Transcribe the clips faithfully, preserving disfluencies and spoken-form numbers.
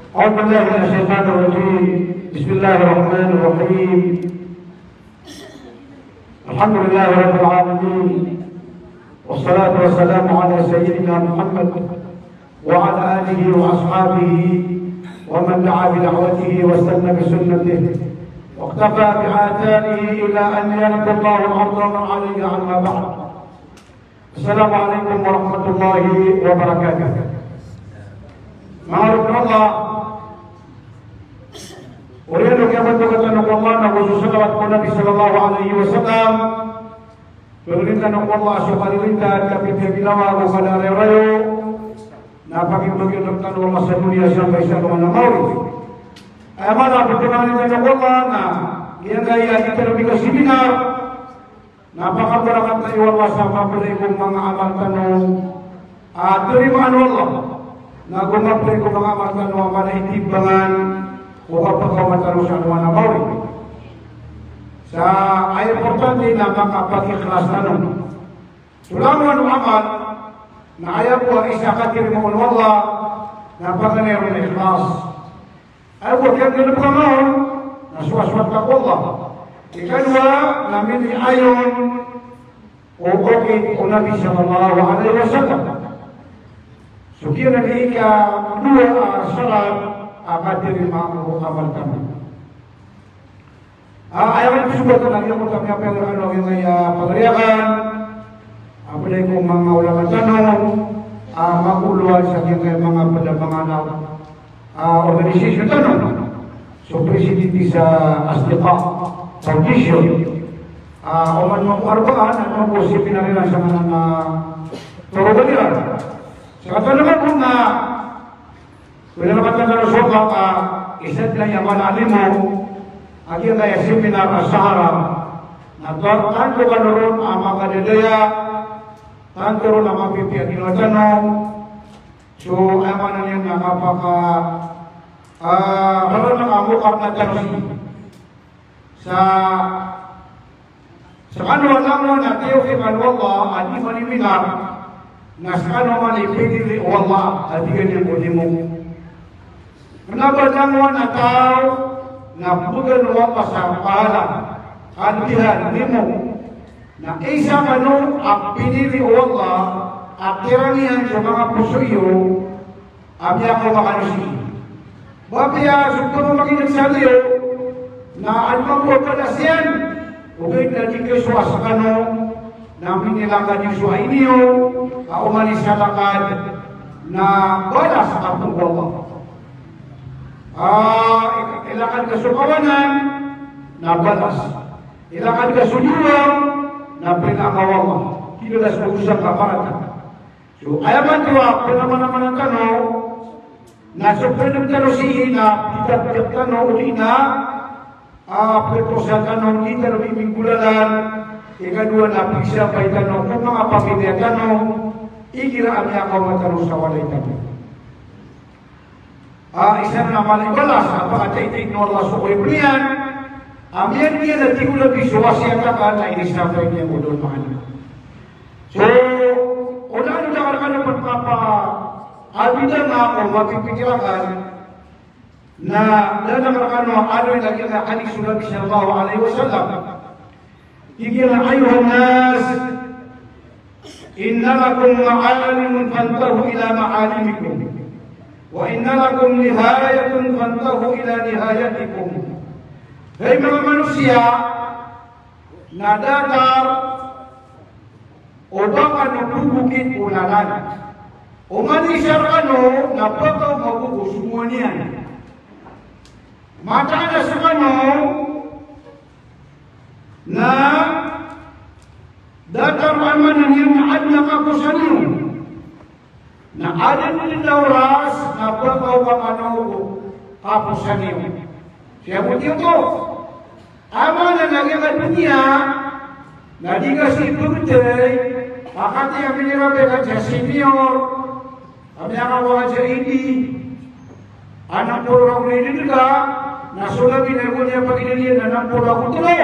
أعوذ بالله من الشيطان الرجيم. بسم الله الرحمن الرحيم. الحمد لله رب العالمين. والصلاة والسلام على سيدنا محمد وعلى آله وأصحابه ومن دعا بدعوته واستن بسنته واقتفى بآثاره إلى أن يرث الله الأرض ومن عليها، أما بعد. Assalamu alaikum warahmatullahi wabarakatuh. Manga oripn o Allah, oriyan o kiyabantogan tano ko Allah na go so salawat ko Nabi sallallahu alaihi wasallam. Pangnin tano ko Allah so kalilintad, kapipiyaginawa ago kadarayorayo, na pakipagiyonot tano o Allah sa doniya sampai sa alongan a maori. Aya maana a pangnin tano ko Allah na giyangkaya di tano di ka-seminar, na pakabarakat tano o Allah sa mapd ko manga amal tano a tarimaan o Allah. Na go mapd ko manga amal tano a mala i timbangan o kapakaoma tano sa alongan a maori. Sa aya importante na makapagikhlas tano. So langowan o amal na aya bo a isa a katarimaa on o Allah na paganay ron na ikhlas. Aya bo a kiyaganap ka on na sowasowat ka ko Allah. Ikadowa na miniayon o okit o Nabi sallallahu alaihi wasallam. So giyanan i ikadowa a sarat a katarimaa o amal tano. Ah, aya man so ba tano a giyangkoto a miyapiyagana o giyangkaya pagari akn a pd ko manga ulama tano a mangoloan sa giyangkaya manga pd a manga na, ah, organisasyon tano. So presidente sa Asdiqa Foundation. Ah, oman mambo arbaan, oman mambo seminar iran sa ngaran a Torogan iran. Sa katano mambo na Pwede na katandaan so Allah ka isa dn aya maana a limo a giyangkaya seminar a Sahara na tanto kano ron a makadadaya, tanto ron a mapipiya ginawa tano. So aya maana niyan na kapaka, ah, rarana ka mokap na tano sii. Sa Skano a langon a tiyawfiqan o Allah a di maniminar, na skano man i pinili o Allah a di gani ko limo. Kna ba langon a taw na pgan o Allah sa pahala, kalbihan, limo. Na isa kano a pinili o Allah a kiran iyan so manga poso iyo, a miyakaoma kano sii. Ba apiya so pamakineg sa liyo na adn mambo a balas iyan, ogaid na di kasowa skano na minilakad iyo so ai niyo a oman i salakad na balas a pd ko Allah. Ah, ilakad ka so kawanan na balas. Ilakad ka so diwang na pd ko Allah. Di balas ko osan ka marata. So aya man oto a pnamanamanan tano na so pnm tano sii na pitapiyak tano odi na, ah, ptosa tano di tano di minggolalan. Ikadowa na pigsapay tano ko manga pamilya tano igira a miyakaoma tano sa walay tano. Ah, isa na mala i balas a pakathaythay o Allah so koyag iyan a miyangiyan a tig o Nabi so wasiyat akn na inisapay niyan ko doon maana. So o da akn da akn rkano pn kapakabidanga ko mapipikir akn na da akn rkano aloy lagid a hadis o Nabi sallallahu alaihi wasallam. Tig iyan a, "Ayyuhan nas, inna lakum ma'alim fantahu ila ma'alimikum, wa inna lakum nihayatan fantahu ila nihayatikum." Hay manga manosiya, na datar o ba kano bobokit o lalan. Oman i isa rkano na ba ka o mabobo so mowaan iyan. Mataan a skano na datar a maana niyan na adn a kaposan iyo. Na adn dn a oras na ba ka o ba kano kaposan iyo. Siya bo tiyo to. Aya maana na giyangkai a doniya na di ka sii pagtay, a katii a minirapay ka sa senior, a miyakakowa ka sa idi, a nm polo ragon i dn ka, na so labi na goniya pagidaliyan na nm polo ago tlo.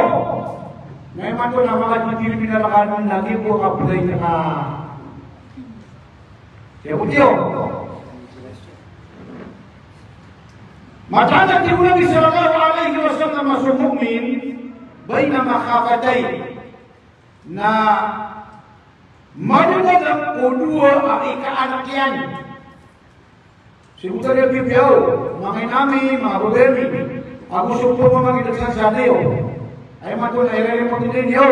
Na imanto na makadidiriminal ka na giyoto a kapagay ka. Siya bo tiyo. Mataan a tig o Nabi sallallahu alaihi wasallam a so mu'min baina makhafatayn, na madadalm o dowa a ikaanak iyan. Sii ko tariya pipiya o, manga ina mi, manga babay mi, ago so pamamangidg san sa liyo. Aya mataan a irarimoto niyo.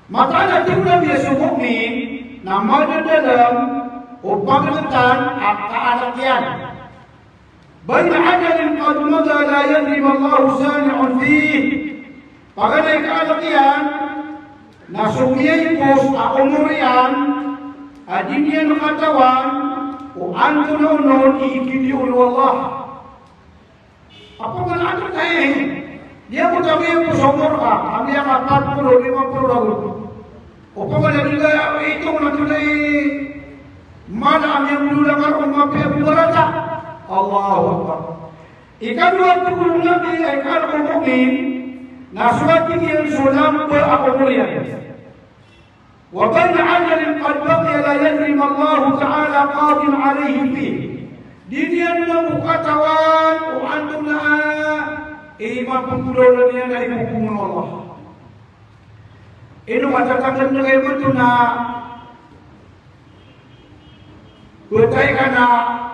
Mataan a tig o Nabi a so mu'min na madadalm o pagdgtan a kaanak iyan. Baina ajalin qad mada la yadri ma Allahu sani'un fih. Paganay a kaanak iyan na so miyaipos a omor iyan a di niyan katawan o antonaa onon i ikidiya on o Allah. Apiya man antonaa i, di ako tabiya ko so omor ka, a miyakapat polo, lima polo ragon. Opama na di ka itong na tonaa i mala a miyambola ka roo, mapiya ko barata. Allahu Akbar. Ikadowa, tig o Nabi, a ikaanak o mu'min na so, tig iyan, so lamba a omor iyan. Wa baina ajalin qad baqiya la yadri ma Allahu ta'ala qadin alayhi fih. Di niyan mambo katawan o antonaa i mapnggolawla niyan a ipopoon o Allah. Ino matatangkd na kagiya oto na phatay ka na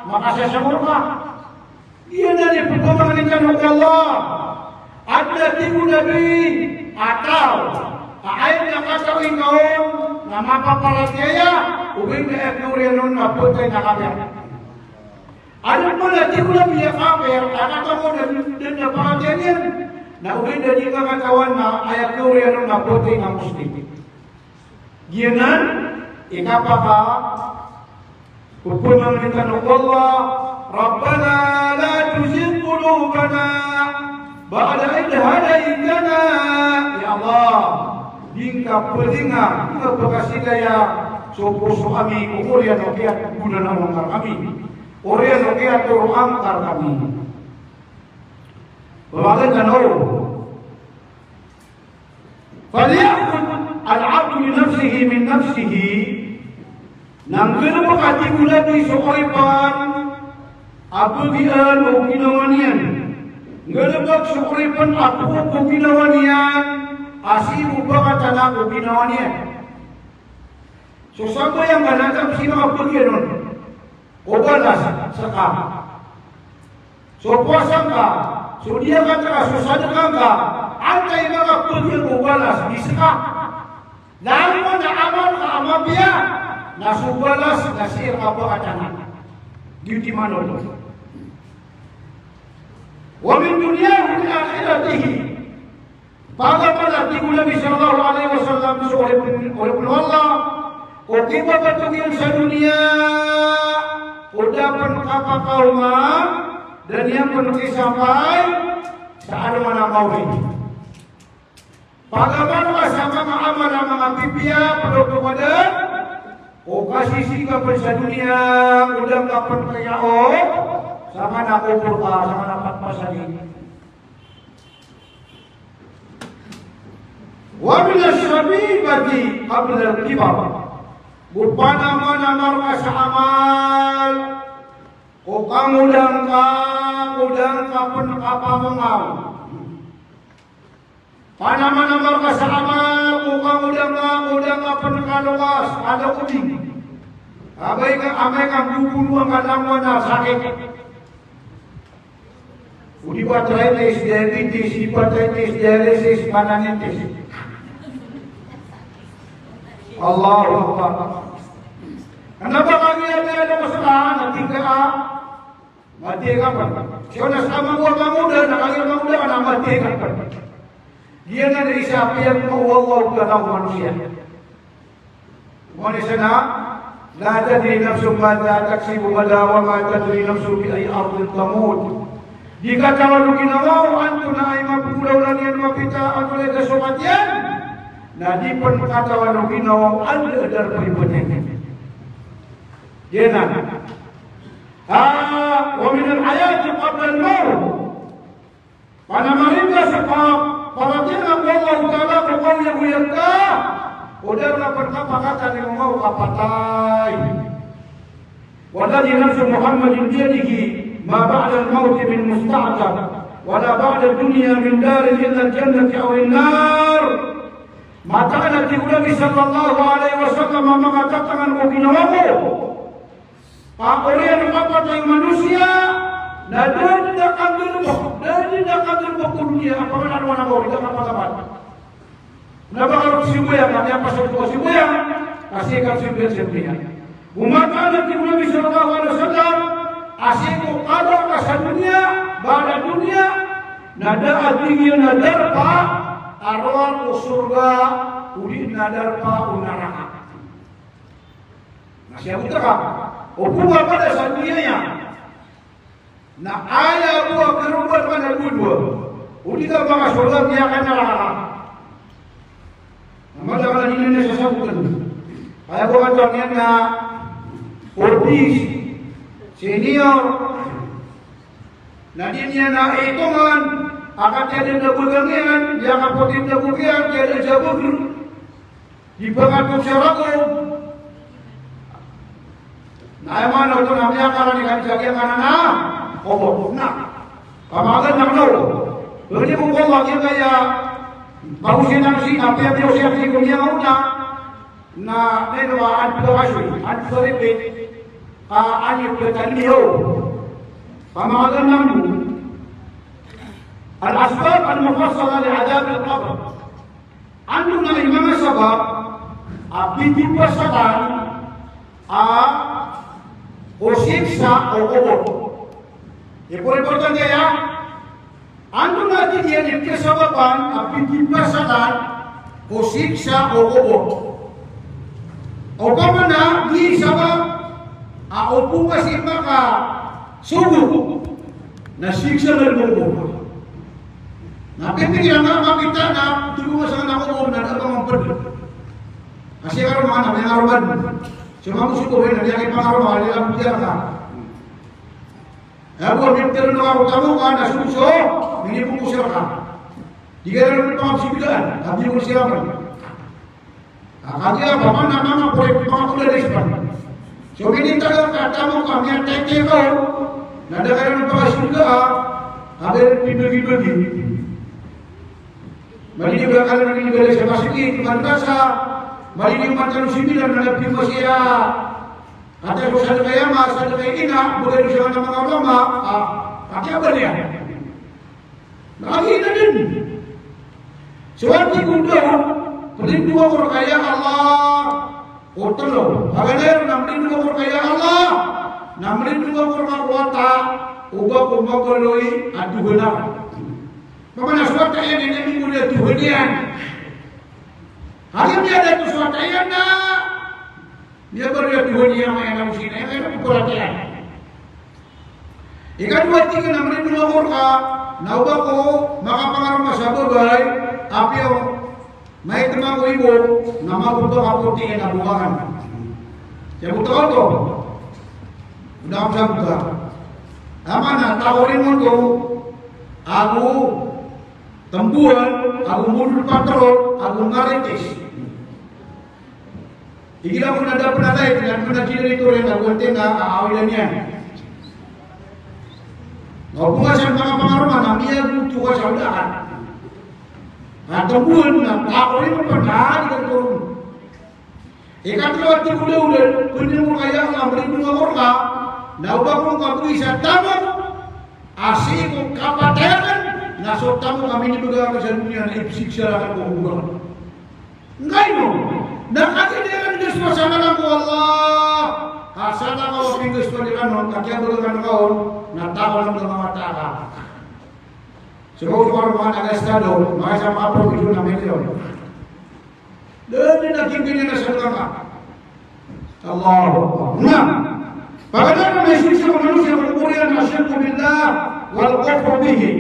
makasasangor ka. Giyanan i pphangnin tano ko Allah. Adn a tig o Nabi a taw a aya na katawi ngka on na mapaparatiyaya, ogaid na aya khaoriyan on na phatay na kafir. Adn pn a tig o Nabi a kafir a katawi ngka on na dn a paratiyaya niyan, na ogaid na di ngka katawan na aya khaoriyan on na phatay na Muslim. Giyanan i kapaka pphangnin tano ko Allah, Rabbana la tuzigh qulubana ba'da idh hadaytana. Ya Allah, di ngka pdinga, di ngka pkasilaya so poso ami, oriyan o kiyatoroan ka rkami. Oriyan o kiyatoroan ka rkami. Pamangnin tano. Falya'khudh al-'abdu li nafsihi min nafsihi, na nggalbk a tig o Nabi so oripan a bagian o ginawa niyan. Nggalbk so oripan a poon ko ginawa niyan, a sii ko bakatana ko ginawa niyan. So sambayang ka na antaa i manga bagian on o balas ska. So powasa ngka, so diyakata ka, so sadka ngka, antaa i manga bagian o balas di ska. Lalo na amal ka a mapiya, na so balas na sii rka bakatana. Giyoto i maana on. Wa min dunyahu li akhiratihi. Pagamanan, tig o Nabi sallallahu alaihi wasallam, so oripn, oripn o Allah, o kibabatong iyan sa doniya, o da pn kapakaoma, da niyan pn kisampay sa alongan a maori. Pagamanan ka sa manga amal a manga pipiya, pd o kapadan, o kasisii ka pn sa doniya, o da ngka pn kiyaoma sa manga kobor ka, sa manga patpasad. Wa min ash-shababati qabla al-kibar. Go panamanamar ka sa amal ko kangodang ka, ko da ngka pn kapamongaw. Panamanamar ka sa amal ko kangodang ka, ko da ngka pn kalokas, kada ko di. Abay ka, amay ka gogoloan ka langowan a sakit. O di ba arthritis, diabetes, hepatitis, dialysis, pananitis. Allahu Akbar. Kna ba kagiya miyada ko ska na tig ka a mathay ka pn. Siyonas a manga oba mangoda, na kagiya mangoda ka na mathay ka pn. Giyanan i isa a piyagmaw o Allah ko kna o manosiya. Oway, isa na, la tadri nafsun madha taksibu ghadan wa ma tadri nafsun bi ayyi ardin tamut. Di katawan o ginawa o antonaa i mapnggolawla niyan mapita, antonaa i kasokat iyan. Na di pn katawan o ginawa o anda a darpa i pd iyan. Giyanan. Ah, wa min al-hayati qabla al-mawt. Panamarin ka sa pa-, paratiyaya ko Allah Ta'ala ko kaoyagoyag ka, o da rka pn kapakatan i manga o kapatay. Walladhi nafsu Muhammadin biyadihi, Ma ba'dal mawti min musta'tab, wa la ba'dad dunya min darin illa al-jannah aw an-nar. Mataan a tig o Nabi sallallahu alaihi wasallam a manga tatangan ko ginawa ko, a oriyan o kapatay o manosiya na da dn a kanggalbk, da dn a kanggalbk ko doniya, a pangalawan a oriyan a kapatay. Na ba ka roo sii ko goyang, na miyapasad ko sii ko goyang, ka sii ka sii ko goyang. Go mataan a tig o Nabi sallallahu alaihi wasallam a sii ko kada ka sa doniya, ba'da doniya, na da a tig iyan a darpa a rowar o sorga, odi na darpa o naraka. Na sii a bo taka, o bo ba kada sa doniya iyan. Na aya bo a karoba ka na dowa-dowa. Odi ka ba ka sorga miyakana raka. Na madakl a di niyan sasabotan. Aya bo a katawan iyan na obis, senior. Na di niyan na itongan a katii a da bagang iyan, di a kapoti da bagang iyan, di a da sa bagang. Di ba ka toos sa ragon. Na aya maana oto na miyakaran i kami sa giyangkanan a kobor. Na pamaganad na kano. Bagi ko Allah giyangkaya pagosay na sii, apiya miyaosay sii ko miyangaona. Na ino ba an pagosay, an pagosay, a an pagosay. Pamaganad na kano. Al-asbab al-mufassala li adhab al-qabr. Antonaa i manga sabap a pipipasatan a ko siksa o kobor? Ipor-iportan kaya, antonaa i di niyan kasabapan a pipipasatan ko siksa o kobor? Opama na di sabap a o bo kasi makasogo na siksa na limo ko kobor. Na pipikir iran a makita na tig o masa na kobor na da a ba mampd. Kasi karoma na miyangaroma. So mamosogo na di a kipangaroma, di a kipangaroma. Aya bo a mipikir na ako tamok a na sogo so minibokos rka. Di ka iran pangapsibilaan a biyong sirapan. A kagiya ba man na manga pore, manga pore da ispan. So minitaga ka tamok a miyatete ka, na da ka iran pakasogo a, a ba iran pibagi-bagi. Mali di ba ka iran pibagi sa masjid, madrasa, mali di ba ka iran similan na pimasiya. Ata so sadaka i ama, sadaka i ina, bgay sa manga ulama, a, a kiyabaliya. Na agi na dn. So ati ko daw, mlindong ako rka ya Allah. O tlo, paganay ron na mlindong ako rka ya Allah. Na mlindong ako rka ko wata o ba ko mabaloy a dohan ako. Pamana so wata iyan, aya miyamimori a dohan iyan. Agi miyada oto so wata iyan na miyabaloy a dohan iyan, aya na osi na iyan, aya na osi na iyan. Ikadowa, tig iyan a mlindong ako rka na o ba ko makapangaroma sa babay a piya o maitm ako ibo na mababa ka poti iyan a bokangan. Siyabot ako oto. O da ako sabota. Aya maana, takorin mo oto ago tambowan, ago modol patrol, ago marites. Igira ko na da pn a light, na pn a generator iyan, na go antenna a awidan iyan. Na o ba ka san makapangaroma na miyagoto ka sa odakan. Na tambowan na takorin mo pn a di ka toron. Ikatlo a tig o Dawud, pnlindong ako rka ya Allah, mlindong ako rka na o ba ko kabgi sa tamok a sii ko kapatay akn, na so tamok a minibgay akn sa doniya na ipsiksa rakn ko kobor. Ngkaino? Na kagiya di akn gaspasan ko Allah. Ka sadaka o pinggaspan iran on, ka kiyabgan akn on, na taw akn on a manga taw. Sabap so karoma na gastado, manga isa mapolo na milyon. Da dn a kimbini na sadaka. Allahu Akbar. Na paganay ron na isiksa o manosiya ko kobor iyan, ashirku billah wal kufru bihi.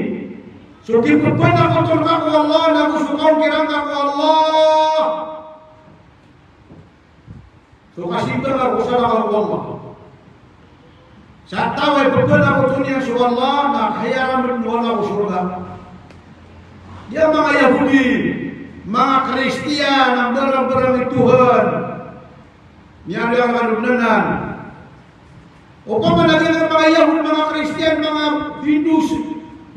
So kipphanakoton ka ko Allah, na go so kaongkiran ka ko Allah. So kasimba ka ko sadaka ko Allah. Sa taw a ipphanakot iyan so Allah na khayaram o Allah ko sorga. Di a manga Yahudi, manga Kristiyan a mbarangbarang i Tuhan. Miyada a kalonanan. Opama na giya manga Yahudi, manga Kristiyan,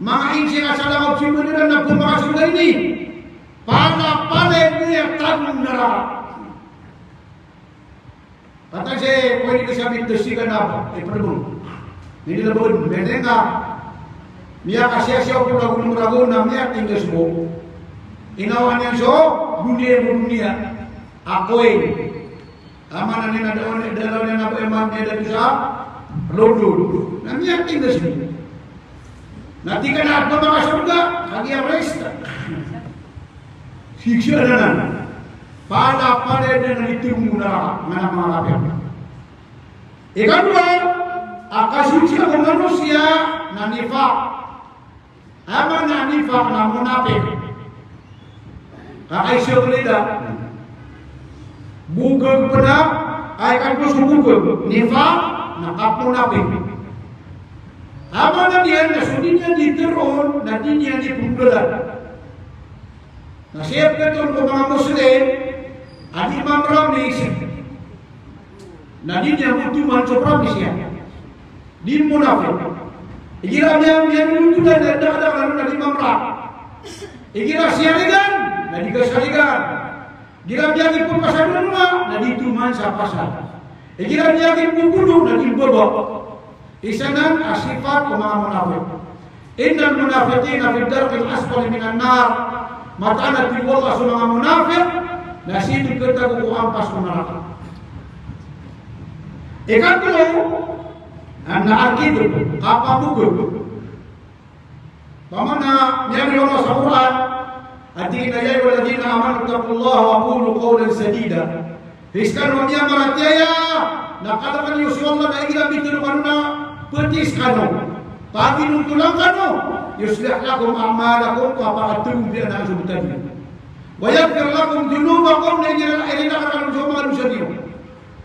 Manga insi a salakaw si Madina na pmakasold ini. Palapalaya niyan tago naraka. Kata si, pwede ka sabi, tasi ka na, eh, pwede mo. Hindi na ba, hindi nga. Miyakasiyasiya ko na gulong ragon na miyatingga so bo. Inawaan iyan so doniya, bo doniya. Akoy. Aman a niyan na daon, dalaw niyan na ba iman niyan dato sa lodod. Na miyatingga so bo. Na tig iyan a pmakasorga, kagiya rest. Siksa anan. Palapalaya niyan na di timo na, nga na manga kafir. Ikadowa, a kasiksa ko manosiya na nifaq. Aya maana a nifaq na munafik. Ka kaisa ko lida. Bokag pn a, aya kadowa so bokag. Nifaq na kamunafik. Aya maana niyan na so di niyan di tharoon, na di niyan di pmolalan. Na sii pkhatharo ko manga Muslim a di mamramis, na di niyan motoman so pramis iyan. Di munafik. Igira miyan, miyan motoman na da, da, da, na di mamra. Igira siyarigan, na di kasarigan. Igira miyan di pphasad o manga, na di toman sa pasad. Igira miyan di ppholo, na di mbaba. Isa nan a sifat o manga munafik. Innal munafiqina fid darkil asfali minan nar. Mataan a tig o Allah so manga munafik na sii dn khatago ko ampas ko naraka. Ikatlo, an-kidhb, kapamokag. Pamana, miyamay o Allah sa Qur'an, a tig iyan a, "Ya ayyuhalladhina amanu ittaqullaha wa qulu qawlan sadida." Hay skano a miyamaratiyaya, na kalkala niyo so Allah na igira mitharo kano na pti skano. Paginontolan kano, yuslih lakum a'malakum, kapakatero iyan so btad iyo. Wa yaghfir lakum dhunubakum, na igira na igira kano so manga dosa niyo.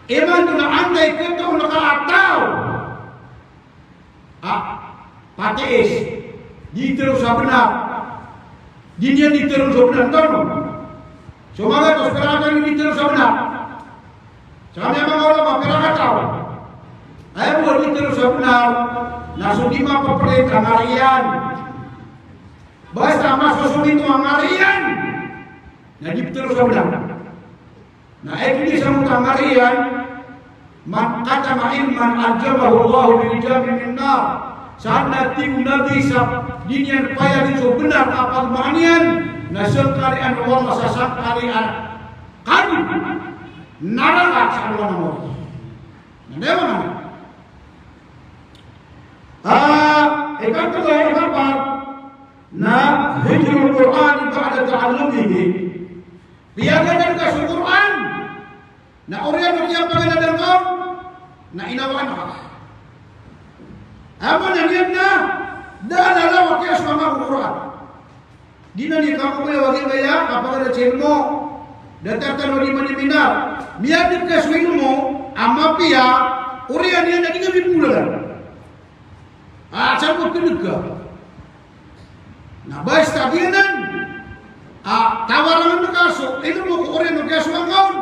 Imanto na antaa i khatago o Allah a taw a patiis, di tharoon sa bnar. Di niyan di tharoon sa bnar, tano. So manga taw, pira kataw i di tharoon sa bnar? Sa manga ulama, pira kataw? Aya bo a di tharoon sa bnar na so di mapaprint a ngari iyan. Basta masosolit o ngari iyan na di ptharoon sa bnar. Na aya tig iyan sa manga ngari iyan, "Man katama ilman aljamahu Allahu bilijamin min nar." Sa tig o Nabi sa di niyan payagn so bnar a pagmaan iyan, na sangkarian o Allah sa sangkari a kagod, naraka sa Allah na mawri. Na da iyan man. Ah, ikatlo, ikapat, na hijrul Qur'an ba'da ta'allumihi. Piyaganadan ka so Qur'an na oriyan o kiyapaganadan ka on na inawaan ka. Aya maana niyan na da a lalaw a kiyasowa ngka ko Qur'an. Di na niyan kakokoya o giyangkaya kapaganad sa ilmo. Datar tano di maniminar. Miyadg ka so ilmo a mapiya, oriyan iyan na di ngka mipolalan. Ah, sabot ka dg ka. Na basta giyanan a tawarangan ka so ilmo ko oriyan o kiyasowa ngka on,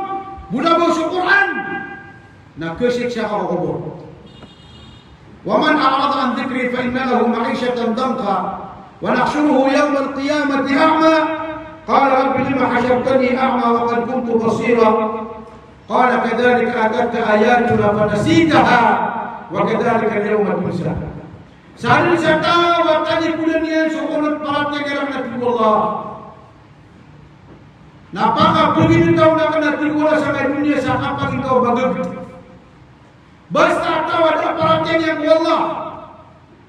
bolabaw so Qur'an, na kasiksa ka ko kobor. Wa man a'rada an dhikri fa inna lahu ma'ishatan dhanka wa nahshuruhu yawmal qiyamati a'ma. Qala rabbi lima hashartani a'ma wa qad kuntu basira. Qala kadhalika atatka ayatuna fanasitaha wa kadhalika al-yawma tunsa. Sadn sa taw a talikodan iyan so onot paratiyaya iran, na tig o Allah. Na pakapagingd on akn, na tig o Allah, sangkai doniya sa kapagingkaw bagag. Basta a taw a da a paratiyaya niyan ko Allah,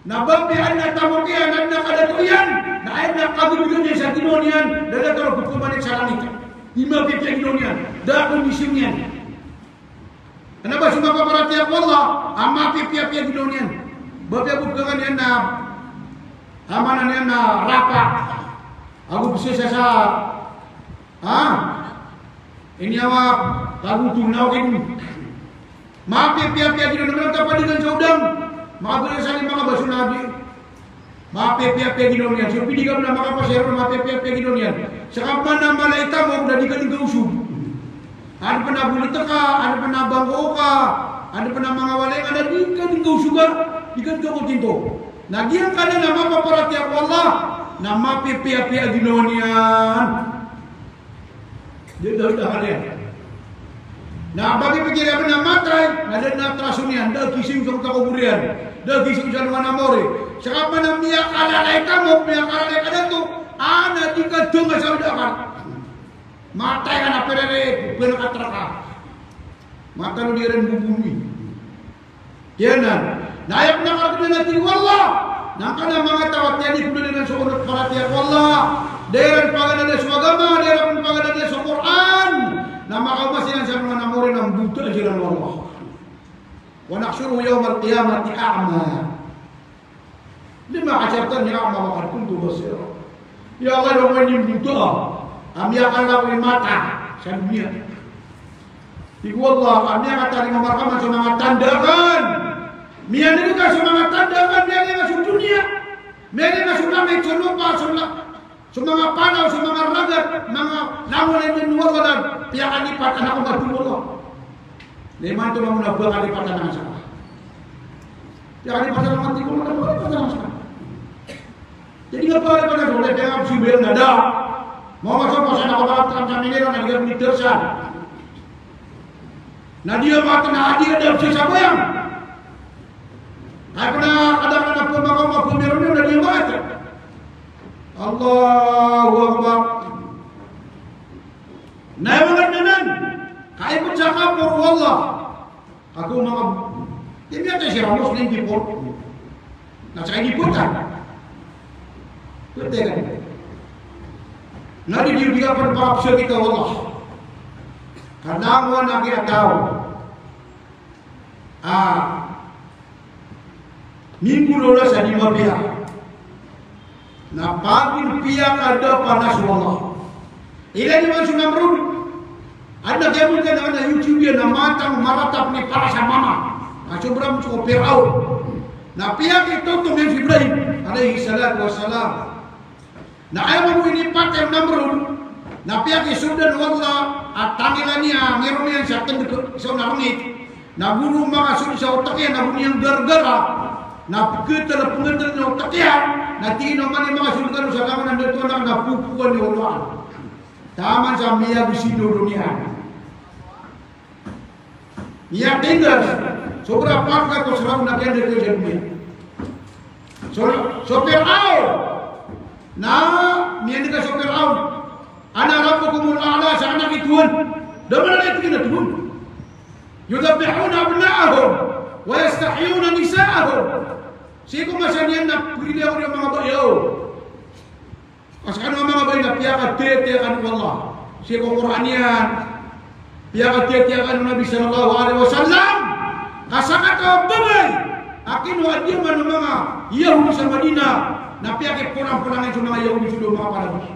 na ba piya adn a tamok iyan, adn a kadato iyan, na aya dn a kagdgdgan iyan sa ginawa niyan, da a datar o pphamanik sa langit. Di mapipiya ginawa niyan, da a kondisyon iyan. Kna ba so mapaparatiyaya ko Allah a mapipiyapiya ginawa niyan. Ba piya bo pkhakan iyan na, aya maana niyan na rapa ago bsasa sa, ha? Ini awa, pagotol na, okay. Mapipiyapiya ginawa niyan, na tapadingan sa odang. Makabrasali, makabaso na di. Mapipiyapiya ginawa niyan. So pidi ka na makapasayro, mapipiyapiya ginawa niyan. Sa kapman a mala i tamok, na di ka dn kaosog. Adn pn a bolot ka, adn pn a bangko ka, adn pn a manga walay ka, na di ka dn kaosog a, di ka dn kakotinto. Na giyangkanan a mapaparatiyaya ko Allah na mapipiyapiya a ginawa niyan. Di da, da, da, da. Na pagipikir iyan a matay, na da na traso niyan, da gising sa kobor iyan, da gising sa alongan a mawri. Saka pn a miyakalalay ka mo, miyakalalay ka dato, a na di ka dn sa da ka. Matay ka na pira i pn ka traka. Matay di rin bubumi. Giyanan. Na aya pn a kargn a tig o Allah, na angkanan a manga taw a tiyalipod iran so onot paratiyaya ko Allah, da iran paganada so agama, da iran paganada so Qur'an, na makaoma siran sa manga namori na mbuta siran o Allah. Wa nahshuruhu yawmal qiyamati a'ma. Lima hashartani a'ma wa qad kuntu basira. Ya Allah, ino ka ini mbuta a miyakala ko i mata sa doniya. Tig o Allah, a miyakatalingoma rka man so manga tanda akn. Miyan'g ka so manga tanda akn, miyan'g ka so doniya. Miyan'g ka so langit, so lopa, so la-, so manga panaw, so manga ragat, manga langon a inonn o Allah, na piyakalipatan ako, tig o Allah. Na imanto mambo na ba kalipatan ako sa. Piyakalipatan ako, tig o Allah, na ba kalipatan ako sa. Jadi nga pala pala so, na piyakapsibayan na da. Mawasa-wasa na kabarat ka sa minira na di ka pinitersan. Na di ka matana, di ka da psisabayang. Kaya pala kadang na pumakaw, mapumiro na di ka matana. Allahu Akbar. Na imanto nan, kaya pn sa kapor o Allah. Ako manga, di miyatay siran Muslim people. Na saka di pota. Pota kan. Na di, di, di ka pn pakapsakita o Allah. Karna ago na kiyataw. Ah. Mingolawla sa di mapiya. Na pagin piya ka da panas o Allah. Ilay niyo man so Namrud. Adn a giyangkoto a YouTube iyan a matang maratap ni para sa mama. A sobra mo so Firaun. Na piyakitotong iyan si Ibrahim alayhis salatu wassalam. Na aya mambo inipatay o Namrud, na piyakisoldan o Allah a tangila niyan, ngirom iyan sa tndg, sa ona rngit. Na go ron makasold sa otk iyan, na go niyan gargara, na pkhatal, pngatal niyan otk iyan, na tig iyan a oman i makasold kano sa langon a dato anan na popokan iyo oloan. Taman sa miyagosido doniya. Miyatindg, sobra pangkat o Firaun na kiyandg sa doniya. So, so Firaun. Na, miyandg so Firaun. Ana rabbukumul a'la, sa anak i Tuhan. Da man a tig iyan a Tuhan. Yudhabbihuna abna'ahum, wa yastahyuna nisa'ahum. Sii ko masa niyan na pgrilaya ko niyan manga babay. Ka skano a manga babay na piyakatiyatiya kano o Allah. Sii ko Qur'an iyan. Piyakatiyatiya kano o Nabi sallallahu alaihi wasallam. Ka sakataw a babay a kinowa a diyaman o manga Yahudi sa Madina. Na piyakipolang-polangan so manga Yahudi so dowa manga panabi.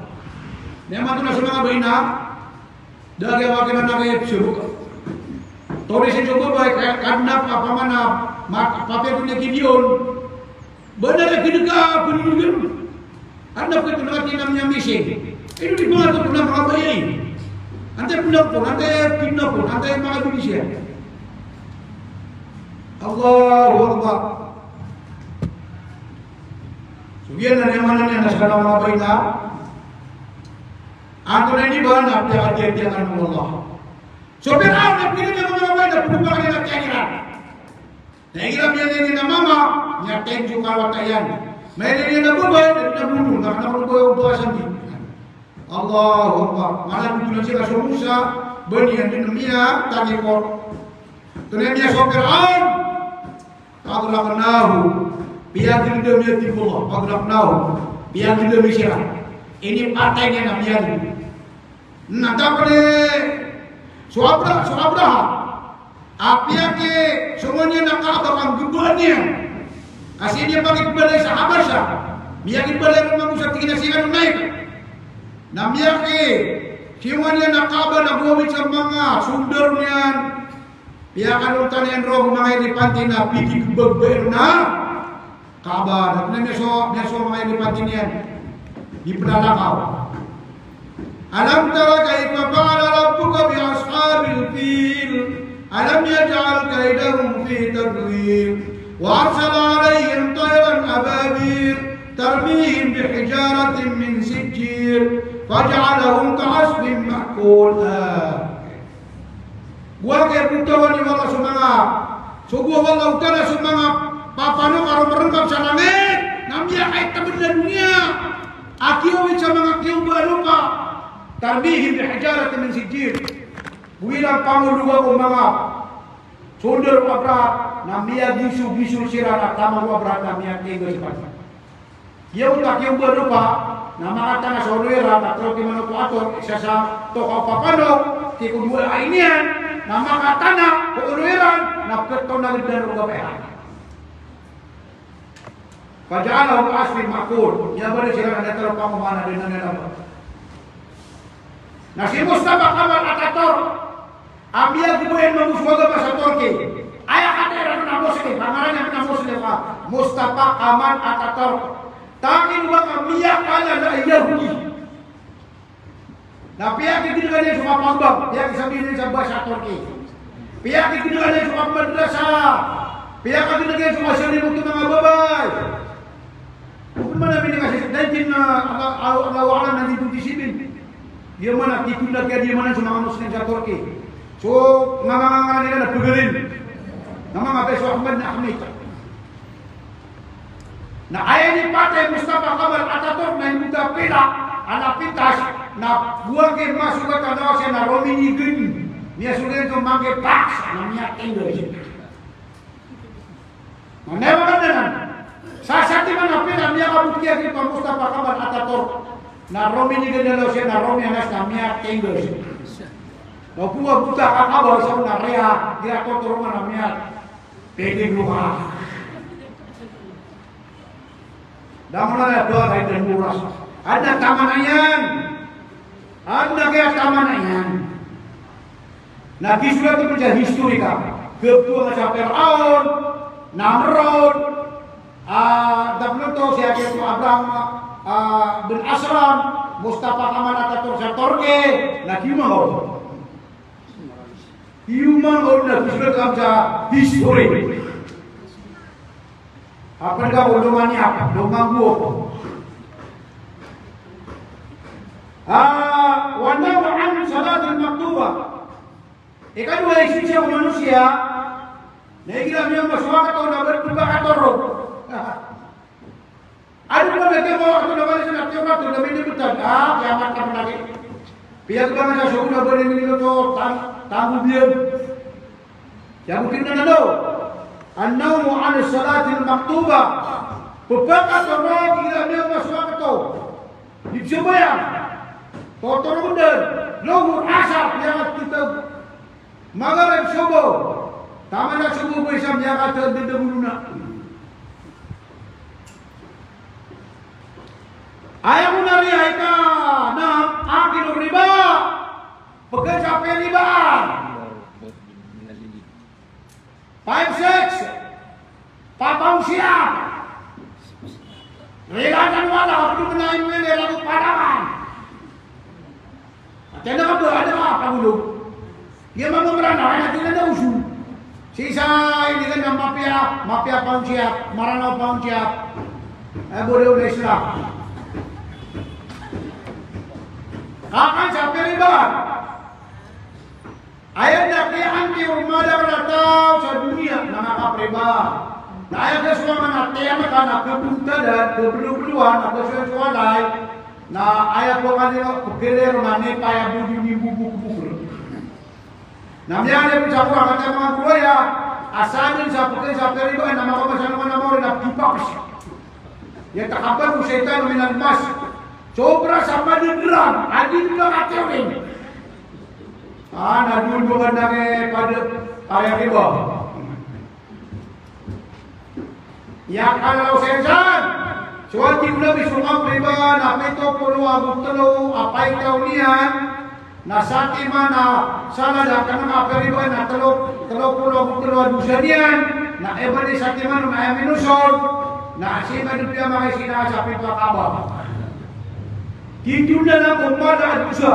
Na imanto na so manga babay na Da a giya makinan a kaya psirok. Tori sii so babay, kaya kadnap, apa man a, ma-, papiya to niya ki Gideon. Ba na rek kidka, pnulgen. Adn a pkhatonat iyan a miya-missing. Ino di pngatonat o manga babay. Antaa i pngatonat, antaa i pngatonat, antaa i manga bibisiya. Allahu Akbar. So giyanan i maana niyan na skano a manga babay na antonaa i di ba na piyakatiyatiya kano o Allah. So Firaun na pira niyan manga babay na pnopakay iyan a tiyagiran. Na igira miyailay niyan a mama, miyatay so kawata iyan. Mailay niyan a babay, na pnabolo, na kna ko babay o ba a sambi. Allahu Akbar. Maana niyan na sii ka so Musa, ba niyan dn miyatagikor. Tonaa i miyasowa o Firaun. Fa'aghraqnahu. Piyagdam iyan, tig o Allah. Fa'aghraqnahu. Piyagdam iyan siran. Inipatay niyan a piyagdam. Na tapos so Abra-, so Abrahah a piyakisongowan iyan a Kaaba ka nggbaan iyan. Ka sii niyan pakipbalay sa Habasha. Miyakipbalay ron mambo sa tig iyan a sii kano naik. Na miyakisongowan iyan a Kaaba na gowani sa manga sondaro niyan. Piyakalontan iyan roo ko manga elipante na pikigbagbain a Kaaba. Na miyasowa, miyasowa manga elipante niyan. Di plalakaw. Alam tara kayfa fa'ala rabbuka bi ashabil fil. Alam yaj'al kaydahum fi tadlil. Wa arsala alayhim tayran أبابيل ترميهم بحجارة من سجيل فجعلهم كعصف مأكول. Gowani a btawani o Allah so manga, so gowani o Allah Ta'ala so manga papanok a romerengkap sa langit, na miyakaitebed a doniya a kiyaowit sa manga kiyomba a lopa. ترميهم بحجارة من سجيل. Gowani a pangologa o manga soldier o Abraha, na miyagisogiso siran a taman o Abraha na miyatengga siran. Giyoto a kiyomba a lopa, na makatana sa olo iran, na telo timan oto a ator, isa sa tokaw papanok, tig ko dowa a iniyan, na makatana ko olo iran, na petoon a ged iran o gabay iran. فجعلهم كعصف مأكول. Miyabaloy siran a datar o pangoman a da niyan aba. Na si Mustafa Kamal Ataturk a miyagboyan mambo so agama sa Turkey. Aya kataya iran na Muslim, pangaran iyan na Muslim ka. Mustafa Kamal Ataturk. Taman o ba ka miyakalala a Yahudi. Na piyakigedega niyan so mapambang, piyakisabi niyan sa basa Turkey. Piyakigedega niyan so mapamadrasa. Piyakagedega niyan so masalimoto manga babay. Ogaid man a minigay sa nineteen, ah, Allahu, Allahu a'lam, nineteen twenty-seven. Di man a titho na kiyadiyaman so manga Muslim sa Turkey. So, manga, manga nila na pagarin. Na manga beso Ahmad na Ahmed. Na aya inipatay Mustafa Kamal Ataturk na inibota a pila a pintas, na gowani masogat a lawas iyan na rominigen. Miyasogat iyan so manggi paks, na miyatengga siran. Na aya maana nan, sa satiman a pila miyakabot kiya ki Mustafa Kamal Ataturk, na rominigen a lawas iyan na romiyanas na miyatengga siran. Na opama bota ka kabal sa na riya, di a totorongan na miya Pwede mo ka. Damola na dowa ka idan moras. Adn a taman iyan. Adn a kiyataman iyan. Na kisorat iyan sa historical. Kiyabtowan sa Firaun, Namrud, ah, da pn oto si Abraham, ah, bin Ashram, Mustafa Kamal Ataturk sa Turkey, na kiyoman ka on. Kiyoman ka on na kisorat iyan sa history. Apiya ka on, loman iyan, loman bo. Ah, wa nahyu an salatil maktuba. Ikadowa a isosowa ko manosiya na igira miyaoma so wakto na ba di pakatorog. Adn a ba di miyaoma so wakto na ba di pakatorog, na ba di pakatorog, ah, kiyamat ka pn lagi. Piyagbangan sa sogo na ba di mininoto, tang-, tanggo biyan. Kiyamat ka pn lagi. An-nawmu anis salatil maktuba. Pphakatorog igira miyaoma so wakto. Di pzambayang. Totorog dn. Lohor, Asar, kiyamat ka pn. Magarib, Subuh. Taman a Subuh bo isa miyakatadadagolona. Aya ko na riya ika na akilur riba. Pkhan sa piribaan. Five, six. Papaw siya. Rilaan wala, wakto na imili, lago padawan. Ati na ka ba, ada ka, pagulog. Iya mamamrana, ay, ati na na uso. Si isa, ini kan na mapiya, mapiya pawn siya, Maranaw pawn siya. Ay, bori o na Islam. Kakan sa piriba. Aya na kiyaanti o madakl a taw sa doniya na makapiriba. Na aya kiyasowa man a tiyan ka na kabontadan, kabloblowaan, na kasowasowaday. Na aya pkaliyo, pkaliyo na nipa aya bodi ni bubukbuk. Na miyaaloy pn sa Qur'an, katii a manga guro aya, a sadn sa pkn sa piriba na makapasang ka na mawri na pipapis. Yataqabbaluhu shaytanu minal mas. Sobra sa madadram, a di dn makatiyawin. Ah, na doon doon na kay pad-, paya riba. Aya kala o sensan. So tig o Nabi so kapiriba na pito polo ago telo a paitaw niyan. Na satiman a salad a kna a piriba na telo, telo polo ago telo a dosa niyan, na iban i satiman na aya minosol, na sii man dn piyamakaisina sa pito a kaba. Titho na ko mala a dosa.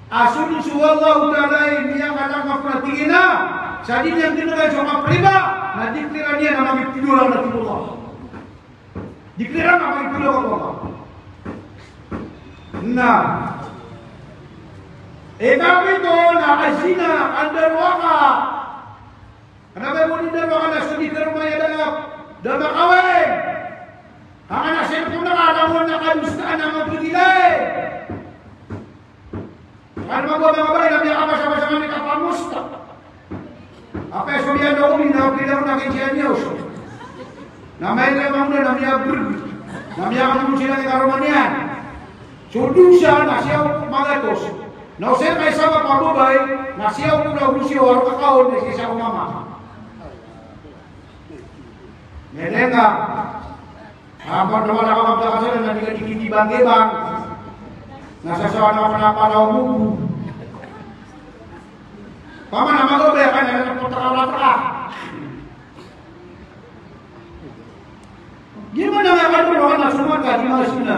A so dn so Allahu Ta'ala i miyakalangkap na tig iyan a, sa di niyan gnkan so kapiriba, na di kira niyan a magitidor a na tig o Allah. Di kira na mangipolo ko Allah. Na ikapito na azina, andarowaka. Kna ba bo di darowaka na so di karoma iyan da na, da makawin. Ka kna sii ko na ka, langon na kadosaan a mapagilay. Kna mambo a manga babay na miyakabasabasa ngka i kapamosta. Apiya so miyandaoni na pila ko na kikiyan iyo so. Na mailay mambo na miyabrg. Na miyakadodon siran i karoma niyan. So dosa na siyaw magatos. Na o sii ka isa a babay na siyaw ko na dosa o arok a kaon na sii sa mama. Miyailay ngka. Ampon na wala ka mabda ka sa na di ka di kinibanggibang. Na sasawa na wala pala o mubo. Pamana magobay ka na, na pota ka wala ka. Di man na nga kadoro na so mata di masina.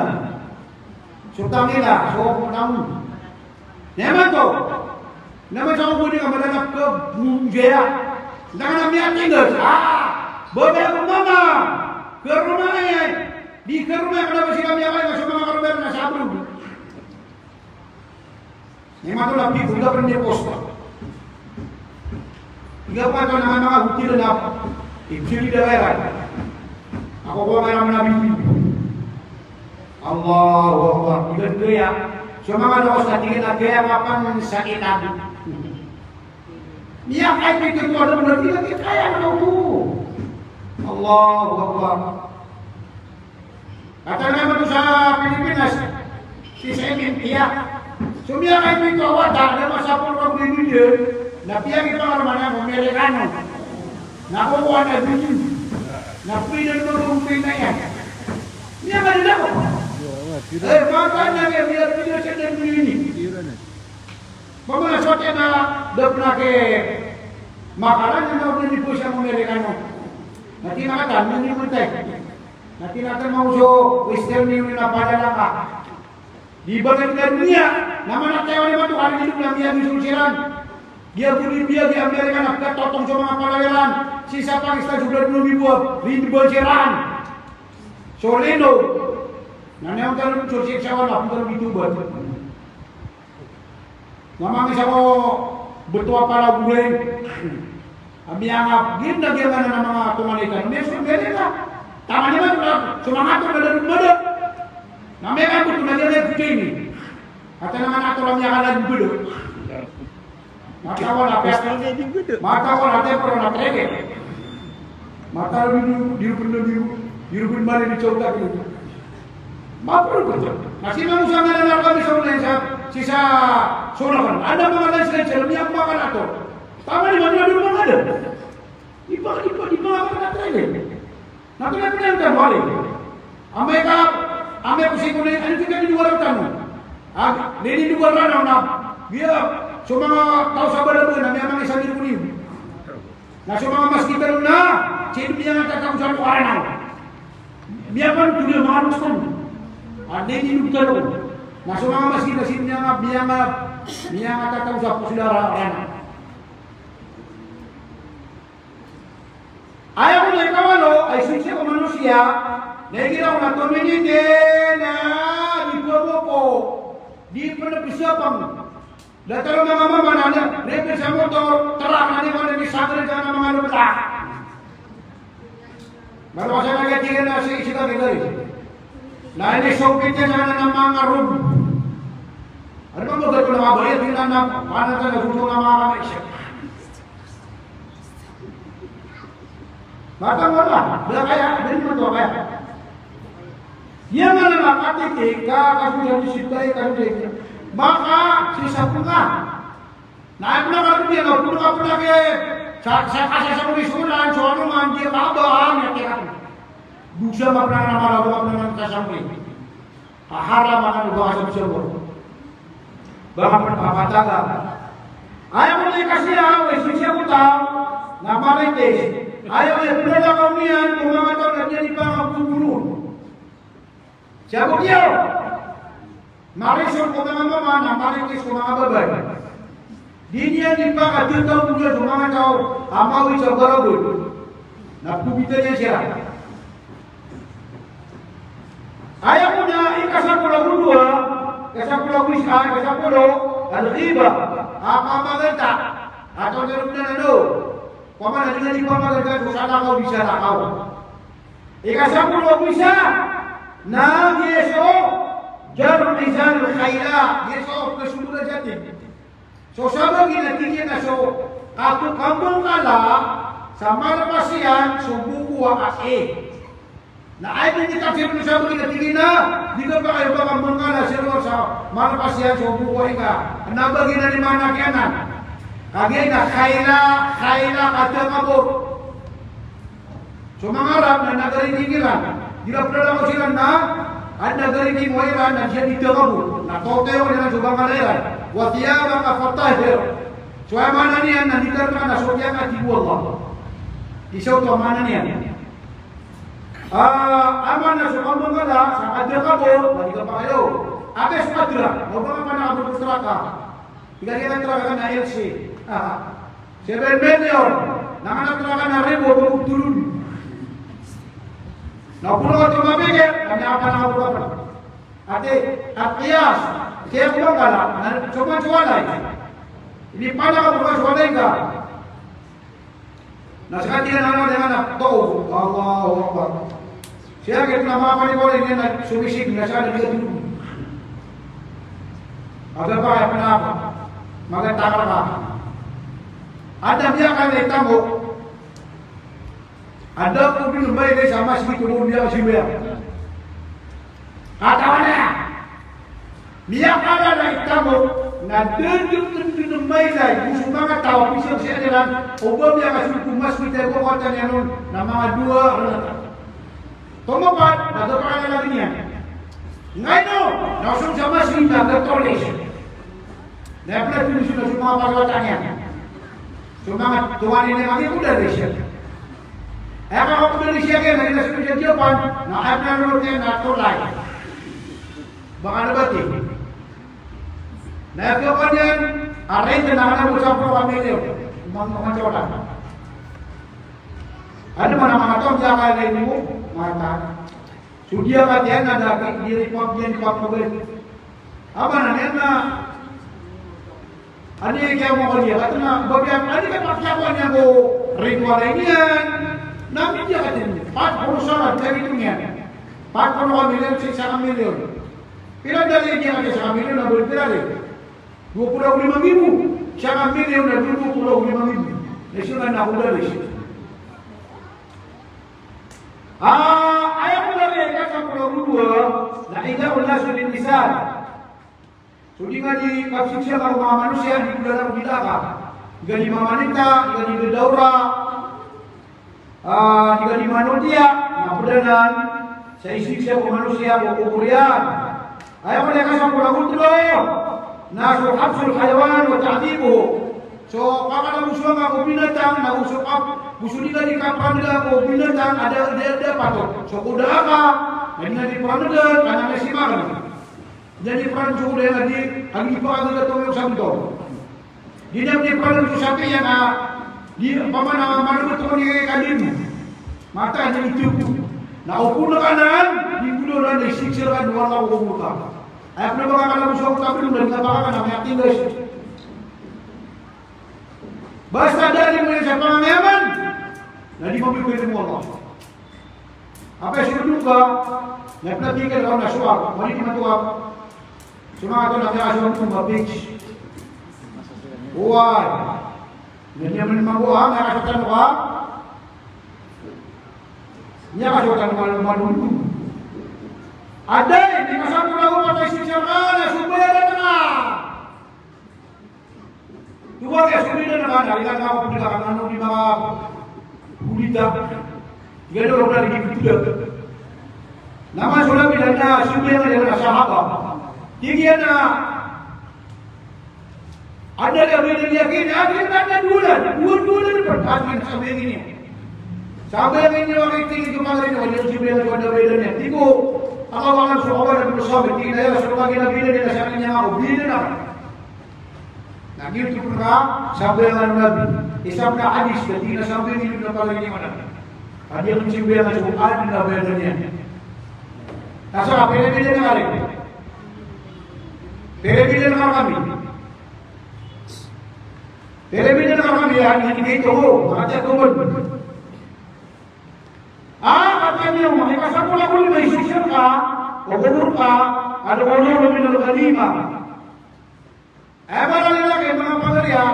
So tangila, so namu. Niyan man to. Na man sa ko di ka madanap ka bunjaya. Nda ka na miyatinggas. Ah, babay ko mama. Karoma iyan. Di karoma iyan, kna ba sii ka miyakay na so manga karoma iyan na sa abroad. Niyan man to na pito, di ka pn di posta. Di ka pn to na manga hotel na. Ibsili da kaya. Ako ko kaya manabi. Allahu Akbar. Di ka kaya. So manga dosa, di ka na kaya kapan sa inag. Miyakaipit oto a da, na di na kaya na oto. Allahu Akbar. Katawan imanto sa Pilipinas, sii sa M M P a. So miyakaipit oto a wata, na masapol ka bili niyan, na piyakipangalaman iyan ko Amerikano. Na kokowa na bili. Na pwede na mambo pinayan. Miyakadala ko. Eh, mata na kaya, miyakadala sa dali ini. Mambo na so tiyan na da pn a kiyamakalan na o di po siya Amerikano. Na tinakatan, na di mo tayo. Na tinakatan mo so Western Union na padala ka. Di ba ka doniya, na mana tayo ni mato, kani di na miyagisul siran. Giya Bolivia, giya Amerika na pkatotong so manga palayalan. Sii sa Pakistan, so bla dolo mibo a, rindiban siran. So lino. Na niyan tano so sii sa wala, pun tano bitubat. Na manga isa ko bto a palagoray. A miyangap, giya na giya na manga tonganay tano. Miyaso, miyaso na. Taman iyan man, so manga ator na da dn mada. Na miyangap bto na giya na giya ini. Kata na manga ator a miyakala dn bada. Matawan a piyaka. Matawan a tiyaporo na trege. Matawan di, di roo pn, di roo, di roo pn mali di cawta di. Maporo pn. Na sii na osa nga na naraka di sa online sa, sii sa sonakan. Anda manga online sa, sa miyakowa ka na to. Taman iyan man, di manga da. Di pa, di pa, di pa, manga trege. Na pn a pn a mali. Amay ka, amay ko sii ko na, ano tig ka di wala tano. Ah, di di wala na, na, giya, so manga taw sa Balabaw na, miyamangisa di ko niyo. Na so manga masgit tano na, sii di miyangatataw sa Balabaw na. Miyapan to niyo manga Muslim. Ah, di di wala tano. Na so manga masgit na sii di miyanga, miyanga, miyangatataw sa Balabaw na. Aya ko na ikawalo, ay sii ko manosiya, na igira ko na tominindi na di pn moko, di pn psapang. Datar o manga mama na, na, na pn sa motor, trak na di pn di sagr na manga lobta. Maro ka sa na katigan na sii, sii ka gagari. Na ini so piti na, na, na manga room. Ano ba mo gato na mabaya, di na, na, paano ka na gusto na manga kamay siya? Matang wala, da kaya, da di man to kaya. Iya nga na makatiti ka, kaso sa di sita, kaso sa di. Maka, sii sa pn ka. Na, aya pn a kapn iyan, na pn ka pn a kaya, sa, sa, sa, sa, so, so, so, so, ano man, di ka ba, ah, niya, kaya ka pn. Dosa ka pn a na mala, ka pn a na sa, sa, so, Haharam anan o bangsa a bsabor. Bangsa a pn a pataga. Aya ko na ikasiya, o isisiya ko taw, na marites. Aya ko na iplalakaw niyan ko manga taw na di niyan ipangagogoro. Siya ko kiyaw. Marisol ko manga mama na marites ko manga babay. Di niyan ipakatataw ko niyan so manga taw a mawit sa Balabaw. Na pkhobitan iyan siran. Ikasapolo ago isa, ikasapolo, al-ghibah. A, pamaganta. Ato na ron na ano. Pamana di nga di pamaganta, so salakaw, di salakaw. Ikasapolo ago isa, na giya so, jarru izaril khayla, giya so, kasumura jati. So sabagi na tig iyan a so, kato kambangkala, sa malpas iyan, so boko a, a, e. Na aya di tafsir o sabagi na tig iyan a, di ka ba kayo ba kambangkala, sa luar sa, malpas iyan, so boko a, ika. Na ba giyanan i maana kiyanan. Kagiya na khayla, khayla, katakabur. So manga Arab na nagari di Iran, di ra plalakaw siran na, a nagari di mo Iran na siya di takabur, na totoy o Iran so bangkala iran. Wa thiyabaka fatahhir. So aya maana niyan na di ka rka na so kiyangati bo Allah. Isa oto a maana niyan. A, aya maana so kambangkala, sa katakabur, na di ka pakayo. Aya so katra, o ba ka panakabur ko traka. Tig iyan a traka na L C. Aha. Seven million. Na manga traka na ribo, ba ko tolon. Na polo ka oto mapikir, na miyakapanakabor ka pn. Ati, at qiyas. Kiyas ko bangkala, na so man so walay. Inipanakabor ka so walay ka. Na seka tiyan a, na, na, na, tao. Allahu Akbar. Siya, kit na mama ni ko rin, na sumisig, na siya, na di ka tulog. Aga pa, kaya pa na ako. Maganda ka na. Ada miyakan i tamok. Ada ko binabaya sa masgit, ko binabaya sa masgit. Katawan iyan. Miyakala na i tamok, na dn dn dn dn mailay, go so manga taw a pisang sa iran, o ba miyakasold ko masgit a aya kowatan iyan on, na manga dowa rnata. Tomo pat, na gapakala lagi niyan. Ngaino, na osong sa masgit na gatolis. Na aya pn a tolis na so manga pagawatan iyan. So manga towan iyan a manga kodalis iyan. Aya manga kodalis iyan, na aya na so Japan, na aya pn a rnot iyan na tolay. Baka na bati. Na aya kiyawaan iyan, a rent na kna bo sapolo ka milyon. Manga, manga tolay. Ano man a manga taw, di aka lay mo, manga taw. So di aka tiyan na daki, di ri pag-, di ri pag-, Aba na niyan na, ani kiyamokol iyan, kato na, ba giya, ani ka pakiyakowa niyan ko ritual iyan, na midiya katin, pat polo sa, na, sa itong iyan. Pat polo ka milyon, sa isa ka milyon. Pira dali niyan katin sa ka milyon, na bali pira rin? Dowa polo ago lima ribo. Isa ka milyon na dowa polo ago lima ribo. Na iso na, na ako dali. Ah, aya ko dali, ika sapolo ago dowa, na ida'un nasi lin-nisan. So di nga di kapsiksa ko manga manosiya, di ko dala ko di daka. Di nga di mamanita, di nga di dadaora, ah, di nga di manotiya, na pd anan sa isiksa ko manosiya ko kobor iyan. Aya ko dn ika sapolo ago tlo, na so habsul hayawan wa ta'dhibuhu. So kakalagosowan ka ko binatang, na go so kap-, go so di nga di kaprandga ko binatang a da, da, da patot. So ko da aka, na di nga di prandga, ka na masimak. Di nga di prandga so ko da nga di, agi pakagaga to iyo sa bito. Di nga di prandga so sapi iyan a, di, pamana, mana beto ni kadin. Mata niyan ito. Na opama ka nan, di golalan, na isiksa ka, dowa lawan ko mota. Aya pn a ba kakalagosowan ka ko tabi, na di nga pakaka na miyatinggas. Basta da di mo iyan sa pangangayaman, na di mabiko iyan o Allah. Apa so duka, na pn a tig iyan a kaon a sowar, mali di matoka. So manga taw na miyakasowar ko mabig. Oway. Na di aman mambo a, miyakasowar tano ka. Miyakasowar tano ka, mano, mano. Aday, di ka sa mula ko patay si siya ka, na so bayadan ka. Tuwa ka so bida na mana, ina ka ko bida ka ano di manga bulita. Gano ro na di bida. Na man so Nabi na, na so bida na sahaba. Tig iyan a, anda ka bida niya kini, anda ka na dowa, dowa, dowa na pd, anda ka sa bida niya. Sa bida niya, wala tig iyan a manga ino, wala so bida niya, wala bida niya. Tig o, Allah alam so kawan na dowa sa bida, tig iyan a, ya Rasulullah, ina bida niya, sa kanya ako, bida na. Na giyoto pn ka sambayangan o Nabi. Isa pn a hadis, na tig iyan a sambayang iyo na palaya niyo anan. Ka di ako sambayangan so adn a bayadan iyan. Na so, a pila, pila na kari. Pira i bida na kami. Pira i bida na kami, ya, ini dito, makatiyat ko man. Ah, kati niyo, may kasapolo ko lima i sisir ka, o kubur ka, ano ko lolo min al-ghanima. Aya maana niyan na kay manga pagariya,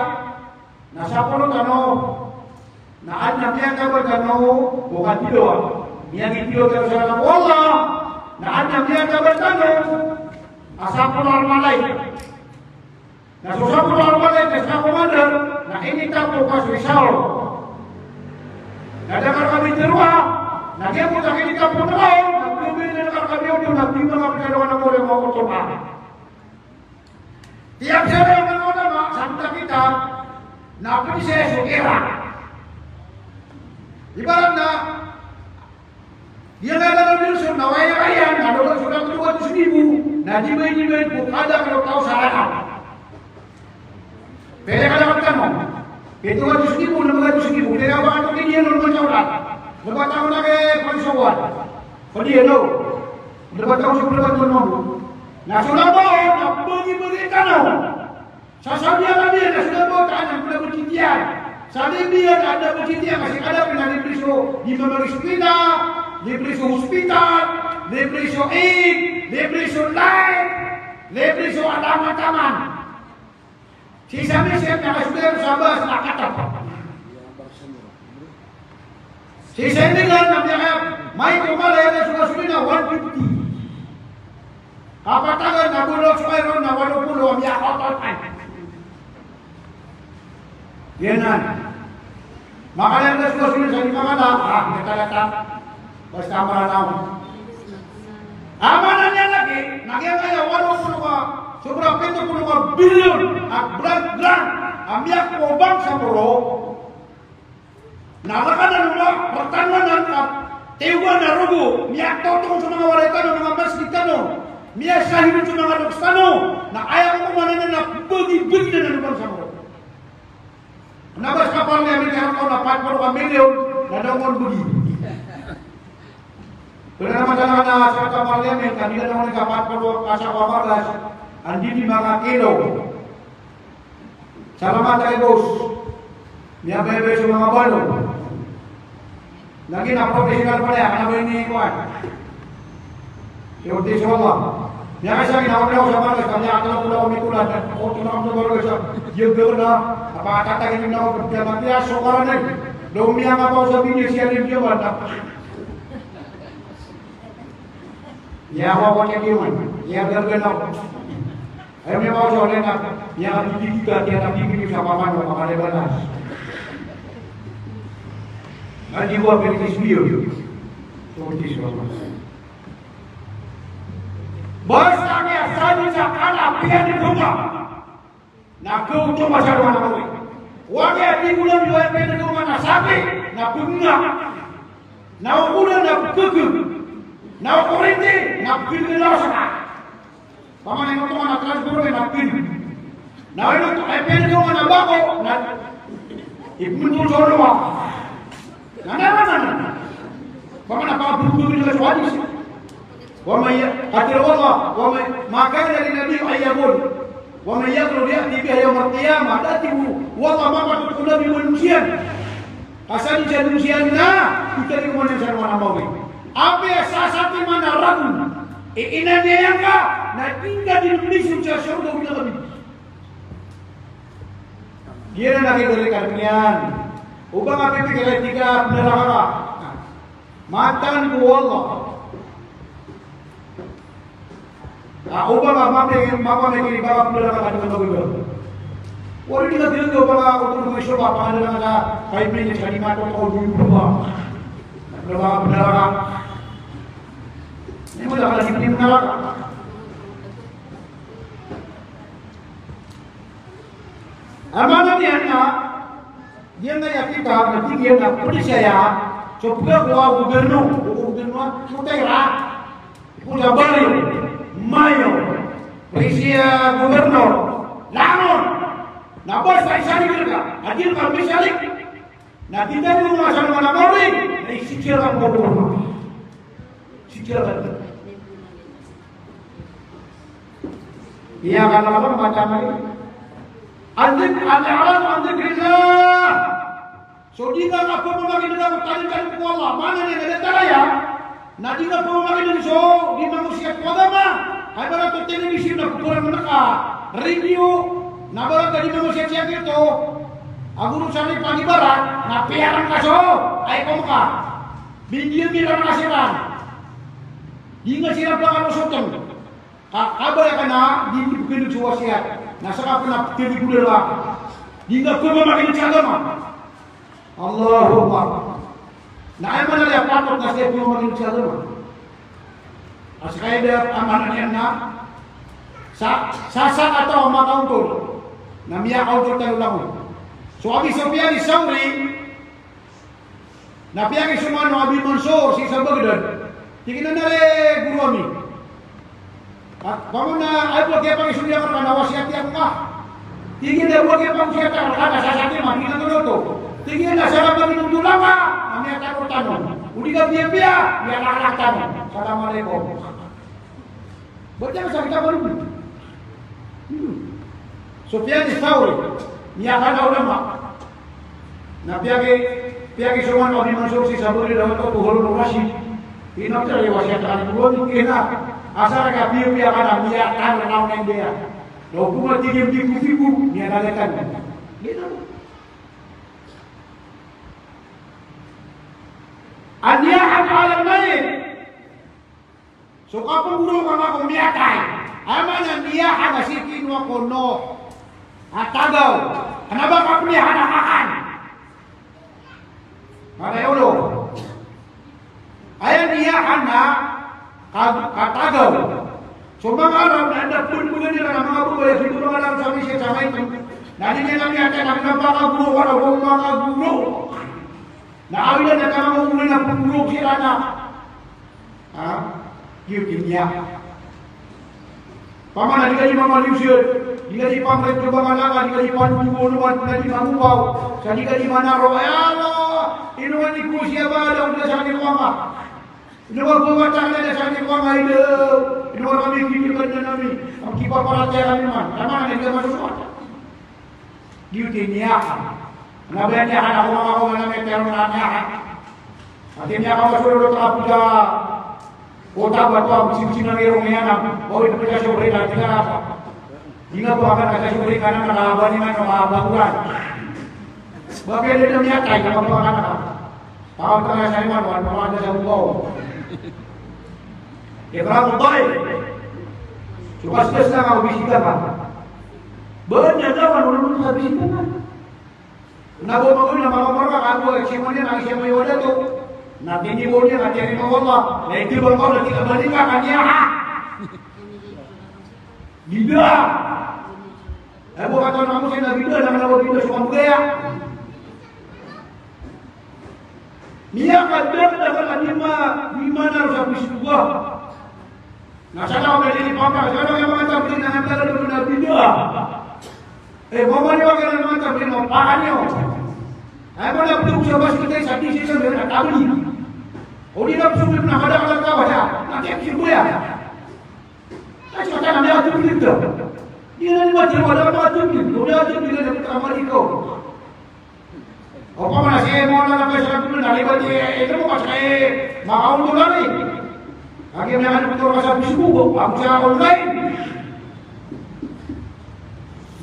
na sapolo tano, na adn a miyakabat tano, o katilowa. Miyagitiyo tano sa lalan o Allah, na adn a miyakabat tano, a sapolo a malay. Na so sapolo a malay, na sa commander, na initap o kaso isa o. Na da ka rkami tharoa, na giya bo ta kinitap o tharoa, na giya bo ta kinitap o tharoa, na giya bo ta kinitap o tharoa, na giya bo ta kinitap o tharoa. Tiyap sa manga ulama, sa kitab, na pwede saya so ira. Ibarat na, di nga na nilson na waya raya, na dowa so dowa ratus ribu, na di ba, di ba, ko kada kano taw sa raya. Pwede ka dapat kano. Pito ratus ribu, lima ratus ribu, pwede ka ba ito kiniyan o lima ratus ribu. Lebat ako na kay Palisowan. Pwede, no? Lebat ako sa lebat ko, no? Na so labaw, na bagi-bagi kano. Sa sabiyan a Nabi, na so labaw, ta adn a pd a bagi tiyan. Sa libre iyan a adn a bagi tiyan, kasi kada pn a libre so, di mamari so pita, libre so hospital, libre so ig, libre so light, libre so alaman taman. Sii sa Misil, miyakasold iyan sa bas na katap. Sii sa Iligan na miyaka, maito mala iyan so gasolina, one fifty. Kapatagan na bolok so iron na walo polo a miyakaototan. Giyanan. Makalayas ko sii sa lima ka na, ah, gata-gata. Basta Maranao. Aya maana niyan lagi, na giyangkaya walo polo ka, sobra pito polo ka bilyon a blood grant a miyakowa o bangsa Moro. Na rk anan o manga ptharoon anan a tiyoga na rogo, miyatotong so manga walay tano, manga masgit tano, miyasahid so manga loks tano, na aya kokoman anan na bagi-bagi anan o bangsa Moro. Na ba ska parliament iyan na pat polo ka milyon, na da on bagi. Pagari na mataan a ska parliament, na di ka da on ka pat polo ka sa ko a margas, andi di manga kilo. Salamat kay boss. Miyabaybay so manga balo. Lagid a professional pala iyan, kna ba ini kowan. Siyoti so Allah. Miyakaisa, ginawa niyan ako sa margas, ka miyakatlo ako mikolan, o, tlo ako sa margas, sa, giya gawna, a pakatatag iyan ako, pagtiyamat iyan, so karani. Daw miyangapa ako sa bini, siya din giya man, na. Iya, ako, ako, niyan giya man. Iya, gawna ako. Aya miyakaosaw na, miyakabibigay ka, miyakabibigay ka, paman, o, makalibalas. Na di ko, pwede isbiyo. So, di so. Basta niyan sa di sa kala, piyan di ko ba. Na ko to masa do na ko. Wagi a di ko lang do, pwede ko man na sabi, na bunga. Na ukulan, na kuku. Na ukurinte, na kuku na sa. Paman, ino to na transform na pin. Na ino to, ay, pin to na bako, na ipin to sa luwa. Na, na, na, na, na. Paman, na pakabugbog na sa hadis. Wa man ya-, kathir Allah, wa man, ma kana lin nabi an yaqul, wa man yaqul ya'ti biha yawmal qiyamah, dati, wallah, mapatut ko Nabi manosiyan. Ka sa di sa dosiyan na, oto di ko man sa ron a mawri. Apiya sa satiman a ragon i inaniyayan ka, na di ngka di misok sa sorga o di ka kabibig. Giyanan a kidari ka niyan. O ba nga pipikir a di ka bnaraka ka. Mataan ko Allah. Ah, o ba nga mapamikir, mapamikir i ba nga bnaraka ka di nga mababa. Wari di nga di nga ba nga oto di nga iso ba pangalangan ka five minutes ka di matok ka o di ba. Ba nga bnaraka. Ini mo da ka di bnaraka. Aya maana niyan na, giyanan a kitab na tig iyan a pd saya so pd ko a gobyerno, o gobyerno a, so tira, ko sa baryo, mayor, vice governor, langon, na basta isa rk ka, a di rk misalik, na di tano masa na mawri, na isikiran ko ko. Sikiran. Iya, kan, apa, macam ini. Andik, al-i'rad an dhikrillah. So di nga kapamamakineg ko talingoma ko Allah. Maana niyan na datar aya na di nga pamamakineg so di mangosiyat ko agama. Kay ibarat o television na kokoran ka, radio, na ibarat ka di mangosiyat sii ko agoro sa di pangibarat, na piyarang ka so, ay ko maka. Bindiyan iran ka siran. Di nga siran pakanosotn. Ka, kabaya ka na di, di pkhaneg so wasiyat. Na ska pn a pkhaneg ko dala. Di nga pmamakineg sa agama. Allahu Akbar. Na aya maana niyan a patot na ska pmamakineg sa agama. A ska aya da a maana niyan na sa, sa sakataw a makaontol. Na miyakaontol tano langon. So Abi Sufyan Thawri, na piyakisoman o Abi Mansur sii sa Baghdad. Tig iyan a, "Re goro ami, a, pamana, aya bo a kiyapakisoman iyan rka na wasiyati ako ngka." Tig iyan a, "Bo a kiyapangosiyat ako rka na sasati man, tig iyan a, oto." Tig iyan a, "Sa ka ba di mo tolanga, na miyatago tano. O di ka piyapiya, miyatago tano. Assalamu alaikum." Bati a sa kita baru. Hmm. Sufyan Thawri, miyakala ulama. Na piyaki, piyakisoman o Abi Mansur sii sa Baghdad a dato ko Harun Rashid. Ino tira i wasiyat akn ko Abi, ino. Asar ka piyapiya ka na miyakala na miyakala. Law ko mati gim di kufiku, miyakala tano. Ino. An-niyaha ala al-mayyit. So kapnggorok angka ko miyatay. Aya maana niyan a sii kinowa ko Nuh a tagaw. Kna ba kapniyaha na kakan. Mala olo. Aya niyaha na ka, katagaw. So manga Arab na anda pn pn iran a manga babay a sii ko manga Arab sa Misir sa maito. Na di niyan a miyatay na kna ba kagorok, wala ko manga goro. Na awid a na kna ba goro na pnggorok siran na Ha? Giyoto i niyaha. Pamana di ka di mamaliyo siran, di ka di pamrento bangala ka, di ka di panogo ko onoman, di ka di mangopaw, sa di ka di manaro, ya Allah, ino nga di ko siya ba, da ko da sa kami ko anga. Ino nga ko mata ka da sa kami ko anga, ino, ino nga kami kini ka da nami, ang kipaparatiyaya kami man, tama na di ka manogo. Giyoto i niyaha. Kna ba niyaha na ko manga ko manga miyatay ron na niyaha. Ati niyaha ka masolo roo ka pda. Kota ba to a bsibsi na ngirong iyan a. Ba owit pda sobri na di ka rasa. Di nga ba ka na sobri ka na na ba ni man na ba kuran. Ba pwede na miyatay na ba ka na. Taw tangay sa iman, wan, wan, wan, sa ubaw. Ikramu dayf. So kaskas na nga o bisita ka. Ba niyan na wan, wan, wan, sa bisita ka. Na bo mago na makamarka ka, bo, eh, si Moni, na si Moni wala to. Na tinibo niyan, na tinibo Allah. Na iti ba ka, na iti ka balik ka, kaniya, ha? Bida. Eh, bo, katawan ako siya na bida, na kena ba bida, so kambugaya. Miyakadakdakl a di ma, di manaro sa Facebook. Na sana o miyalilipapa, sana o miyamangatabligan na miyakadakdakl na bida. Eh, mamaniwag ka na miyamangatabligan na pakaniyo. Ay, mana pito sa bas kita sa D C sa miyakadakdakl. O di na pito na kadakdakl ka wala. Na kaya kisibuya. Ay, sa sana miyakadakdakl. Di na di ba, di wala miyakadakdakl. O miyakadakdakl na miyakadakdakl. Opama na si Mawlana Faisal Abdul na libat iyan, eh, ino mo ka sa, eh, makaondolan iyan. Kagiya miyakadoktor ka sa Facebook, ako sa online.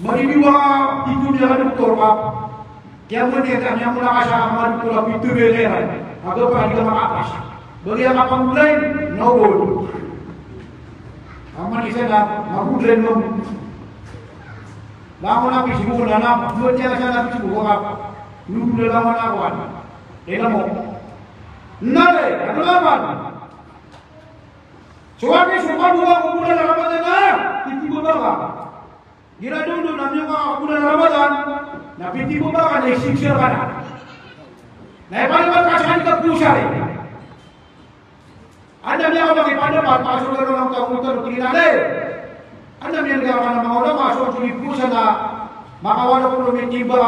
Madidiwa ka, di ko miyakadoktor ka. Kaya mo niyan, kaya mo na ka sa mga doktor a pito beleran. Aga pa, di ka makapas. Bagi ang kapag-online, no good. Ang man isa na, mag-online mo. Langon a Facebook na na, buat iyan sa na Facebook ko ka. Nung na langon a kuwan. Kailan mo? Nare, ano naman? So, abi, so, kabuga ko bulan a Ramadan na, titibo ba ka? Gira dondo na miyo ka bulan a Ramadan, na titibo ba ka, na isigsa ka na. Na ipalipat ka sa kanila pusa rin. Anda miyakamaki pada pa, pasok na ron ang taon ito, tingin natin. Anda miyan ka na mga ulama, so, tingin po sana, makawalo ko lumitimba,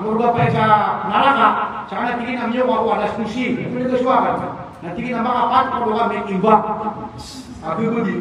murga pa sa naraka, sa kana tingin na miyo, ako, alas kusi, ito na kasuwakan. Na tingin na makapat, ako, lumitimba. Ako, ito din.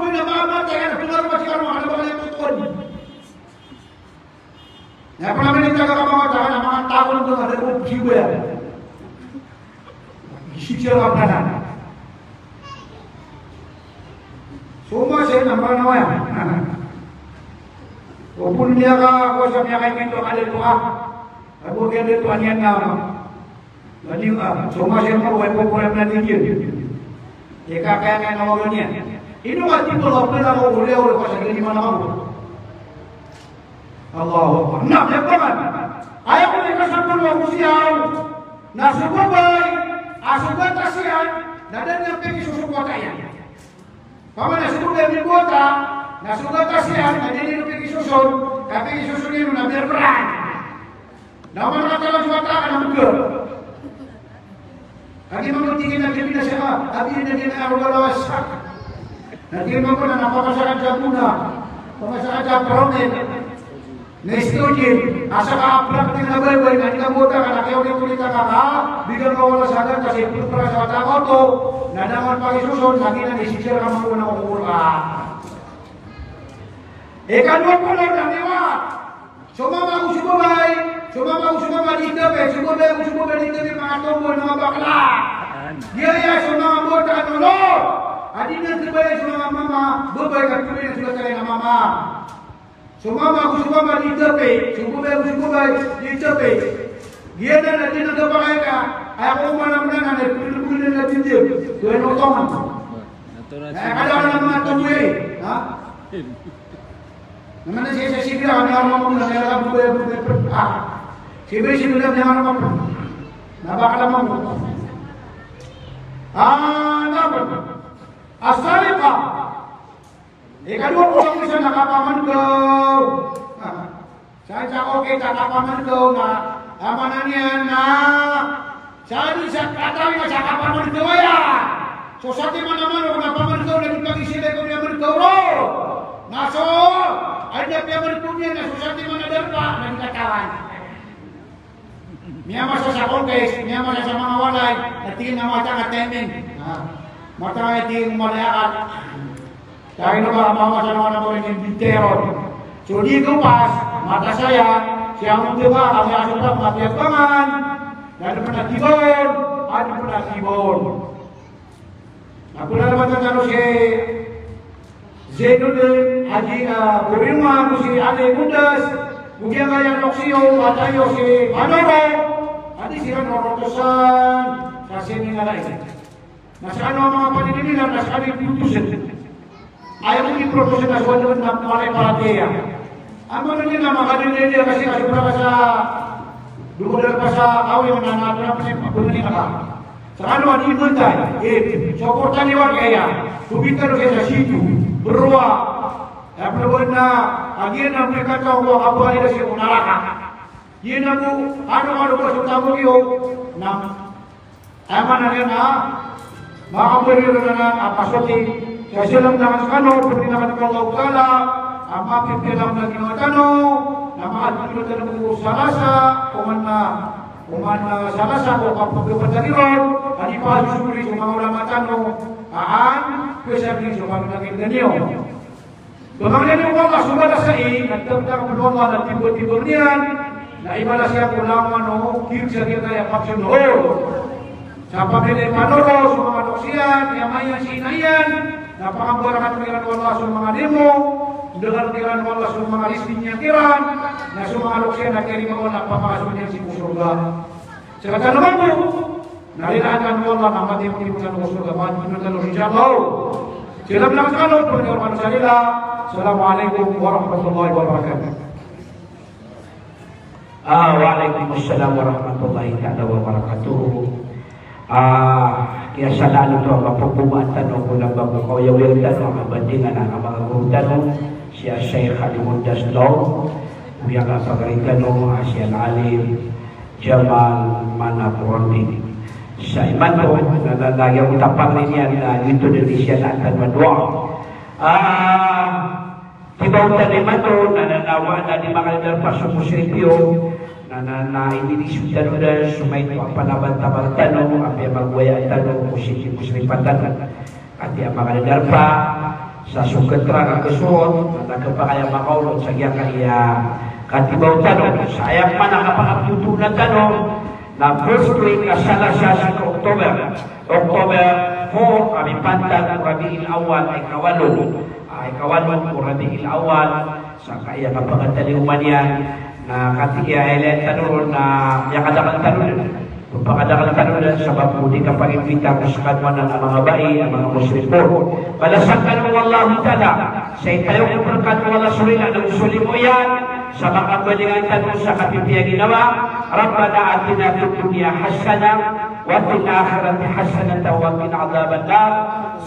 ko na mama tayo na pinarma si kano, ano ba kayo tutun? Na pala may nagtaga ka mga taga na mga tao na mga daro, siya. Siya ka pala. So, ma, siya na, ma, na, ya. O pun niya ka, ko sa niya kay kento ka dito, ah. Ako kento ka niya na, ma. Lagi, ah, so, ma, siya, ma, way po po na tigil. Ika kaya nga na wala niya. Ino ka tipo na pala ko, uli, uli ko sa gini man ako. Allahu Akbar. Na, miyapman. Aya ko ikasampol ko siyaw na so babay a so gatas iyan na da niyan pikisoson ko wata iyan. Pamana so babay a mibawata na so gatas iyan na da niyan pikisoson, ka pikisoson iyan na biyarbaraan. Na oman ka talan so wata ka na mega. Kagiya mambo tig iyan a di na siya, a, abi na di na arwala wasa. Na tig iyan mambo na, na pamasaran sa gona, pamasaran sa promen. Na istorye, asa ka aprak tig na baybay, na di ka mota ka, na kaya ulit-ulit ka ka, bigan ka wala sa agan, kasi pulpra sa wata ko to, na dangan pakisoson, na di na ni sisir ka mambo na umur ka. Ikadowa polo na liwat. So mama ago so babay, so mama ago so babay di tabi, so babay ago so babay di tabi, manga tomboy, manga bakla. Giyaya so manga bota a tolo a di na tabi so manga mama, babay ka tabi na so tabi na mama. So mama ago so babay di tabi, so babay ago so babay di tabi. Giyanan na di na tabi ka, aya ko mana mana na, na pwede pwede na di di. Gawin mo tong. Na kada ka na manga tomboy, ha? Na mana sii sa sibira, kami a mama ko na kaya ka bubaya, bubaya, ah. Sibira, sibira, kami a mama ko. Na bakla mambo. Ah, na ba? Asariqa. Ikadowa polo ko isa na kapamangkaw. Ah. Sa, sa, okay, sa kapamangkaw na, aya maana niyan na, sa di sa katawan na sa kapamangkaw aya. So satiman a manok na pamangkaw na di pagisilay ko miyamangkaw ron. Na so, ay na piyamangkaw niyan na so satiman a darpa na di katawan. Miyamasa sa kongkes, miyamasa sa manga walay, na tig iyan a matang a timing. Ah, matang a tig iyan a mala a akal. Tayo na ba, mama sa naman ako rin yung bintero. So, di ko pas, mata saya, siya ang tunga, kami aso pa, matiyabangan. Lalo pa na kibaon, ano pa na kibaon. Na pala naman ang ano si Zainuddin, Haji, ah, Kurima, ko si Ali Mundas, ko giyangkaya a loksiyo, atayo si Manoro, adi siran rorotosan, sa seminar ay. Na skano a manga paninibilan, na skano i protosen. Aya ko i protosen na so adn a mala i paratiyaya. Aya maana niyan na makadn iyan kasi, kasi pala ka sa, domo dn ka sa away, na, na, na, na, na, na, na, skano a di mantay, eh, so portan iyan kaya, so bintaro kaya sa sitio, browa, aya pn na, a giyanan a miyakataw ko a kabali da sii ko naraka. Giyanan bo, ano, ano ba so tamok iyo, na, Aya maana niyan na, manga kabariran anan a pasoti, sa siran na skano, pd anan ko Allah Ta'ala a mapipiya anan a ginawa tano, na maadn tano ko Salasa, oman na, oman na Salasa ko kapagkapat a ron, a di pa sumuri so manga ulama tano, a an, pwesa niyo so manga kaibigan iyo. Pamangnin o Allah so Salasa i, na tagtag o Allah na tibo-tibo niyan, na ibalas iyan ko langon o, kirsa niyan na iya pagsundol. Sa pamilya i Manoro, so manga loks iyan, iya ama iyan, si ina iyan, na pakambarakat kiran o Allah so manga limo, ndngan kiran o Allah so manga rizki niyan kiran, na so manga loks iyan na kiyarima o Allah pakasold iyan sii ko sorga. Sa katano mambo, na rilaan tano o Allah na matimo-timo tano ko sorga, matimo tano, insha Allah. Sii ko langon skano, pd anan ko salila. Assalamu alaikum warahmatullahi wabarakatuh. Ah, wa alaikum assalam warahmatullahi ta'ala wabarakatuh. Ah, kiyasalaan oto a kapagbomaan tano ko lamba ko Aya wiyang tano a kabandingan a manga goro tano, si Sheikh Ali Mundas Law, wiyang a pagari tano a si Al-Alim Jamal Manakurandi. Sa imanto na, na, na, aya ko tapang niyan na giyoto dn i siyalaan tano a doa. Ah, Tibaw tano imanto na, na, na, wa na di manga darpa so musrip iyo, na, na, na, iniliso tano dn so maito a panabantaban tano, apiya magowayaan tano ko sii ki musripa tano. Katii a manga darpa, sa so keterangan a kesorot, na, na kepakay a makaolog sa giyangkaya katibaw tano. Sa aya pman a kapakaptotona tano, na first week a Salasa sii ko October. October four, a mipantag ko Rabiul Awwal, a ikawalo. A ikawalo ko Rabiul Awwal, sa kaya kapakataliyo man iyan, na katii a ilay tano ron na miyakadakl tano dn. Pepakadakl tano dn sabap ko di kapangimbita ko sekaniyan a manga bai, a manga musrip ron. Balasan kano o Allahu Ta'ala, sa itayo ko berkat o Allah so rila na so limo iyan, sa makambandingan tano sa kapipiya ginawa. Rabbana atina fid dunya hasanah wa fil akhirati hasanatan wa qina adhaban nar.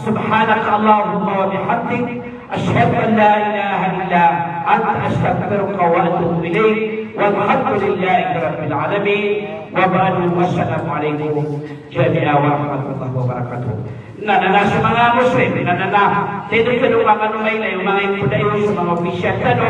Subhanaka Allahumma wa bihamdik, ashhadu an la ilaha illa anta, astaghfiruka wa atubu ilaik. Walhamdulillahi rabbil alamin. Wa ba'du, wassalamu alaikum jami'an wa rahmatullahi wa barakatuh. Na, na, na, so manga musrip, na, na, na, tindg kano manga ano mailay, o manga ipod ayo, so manga opisyal tano,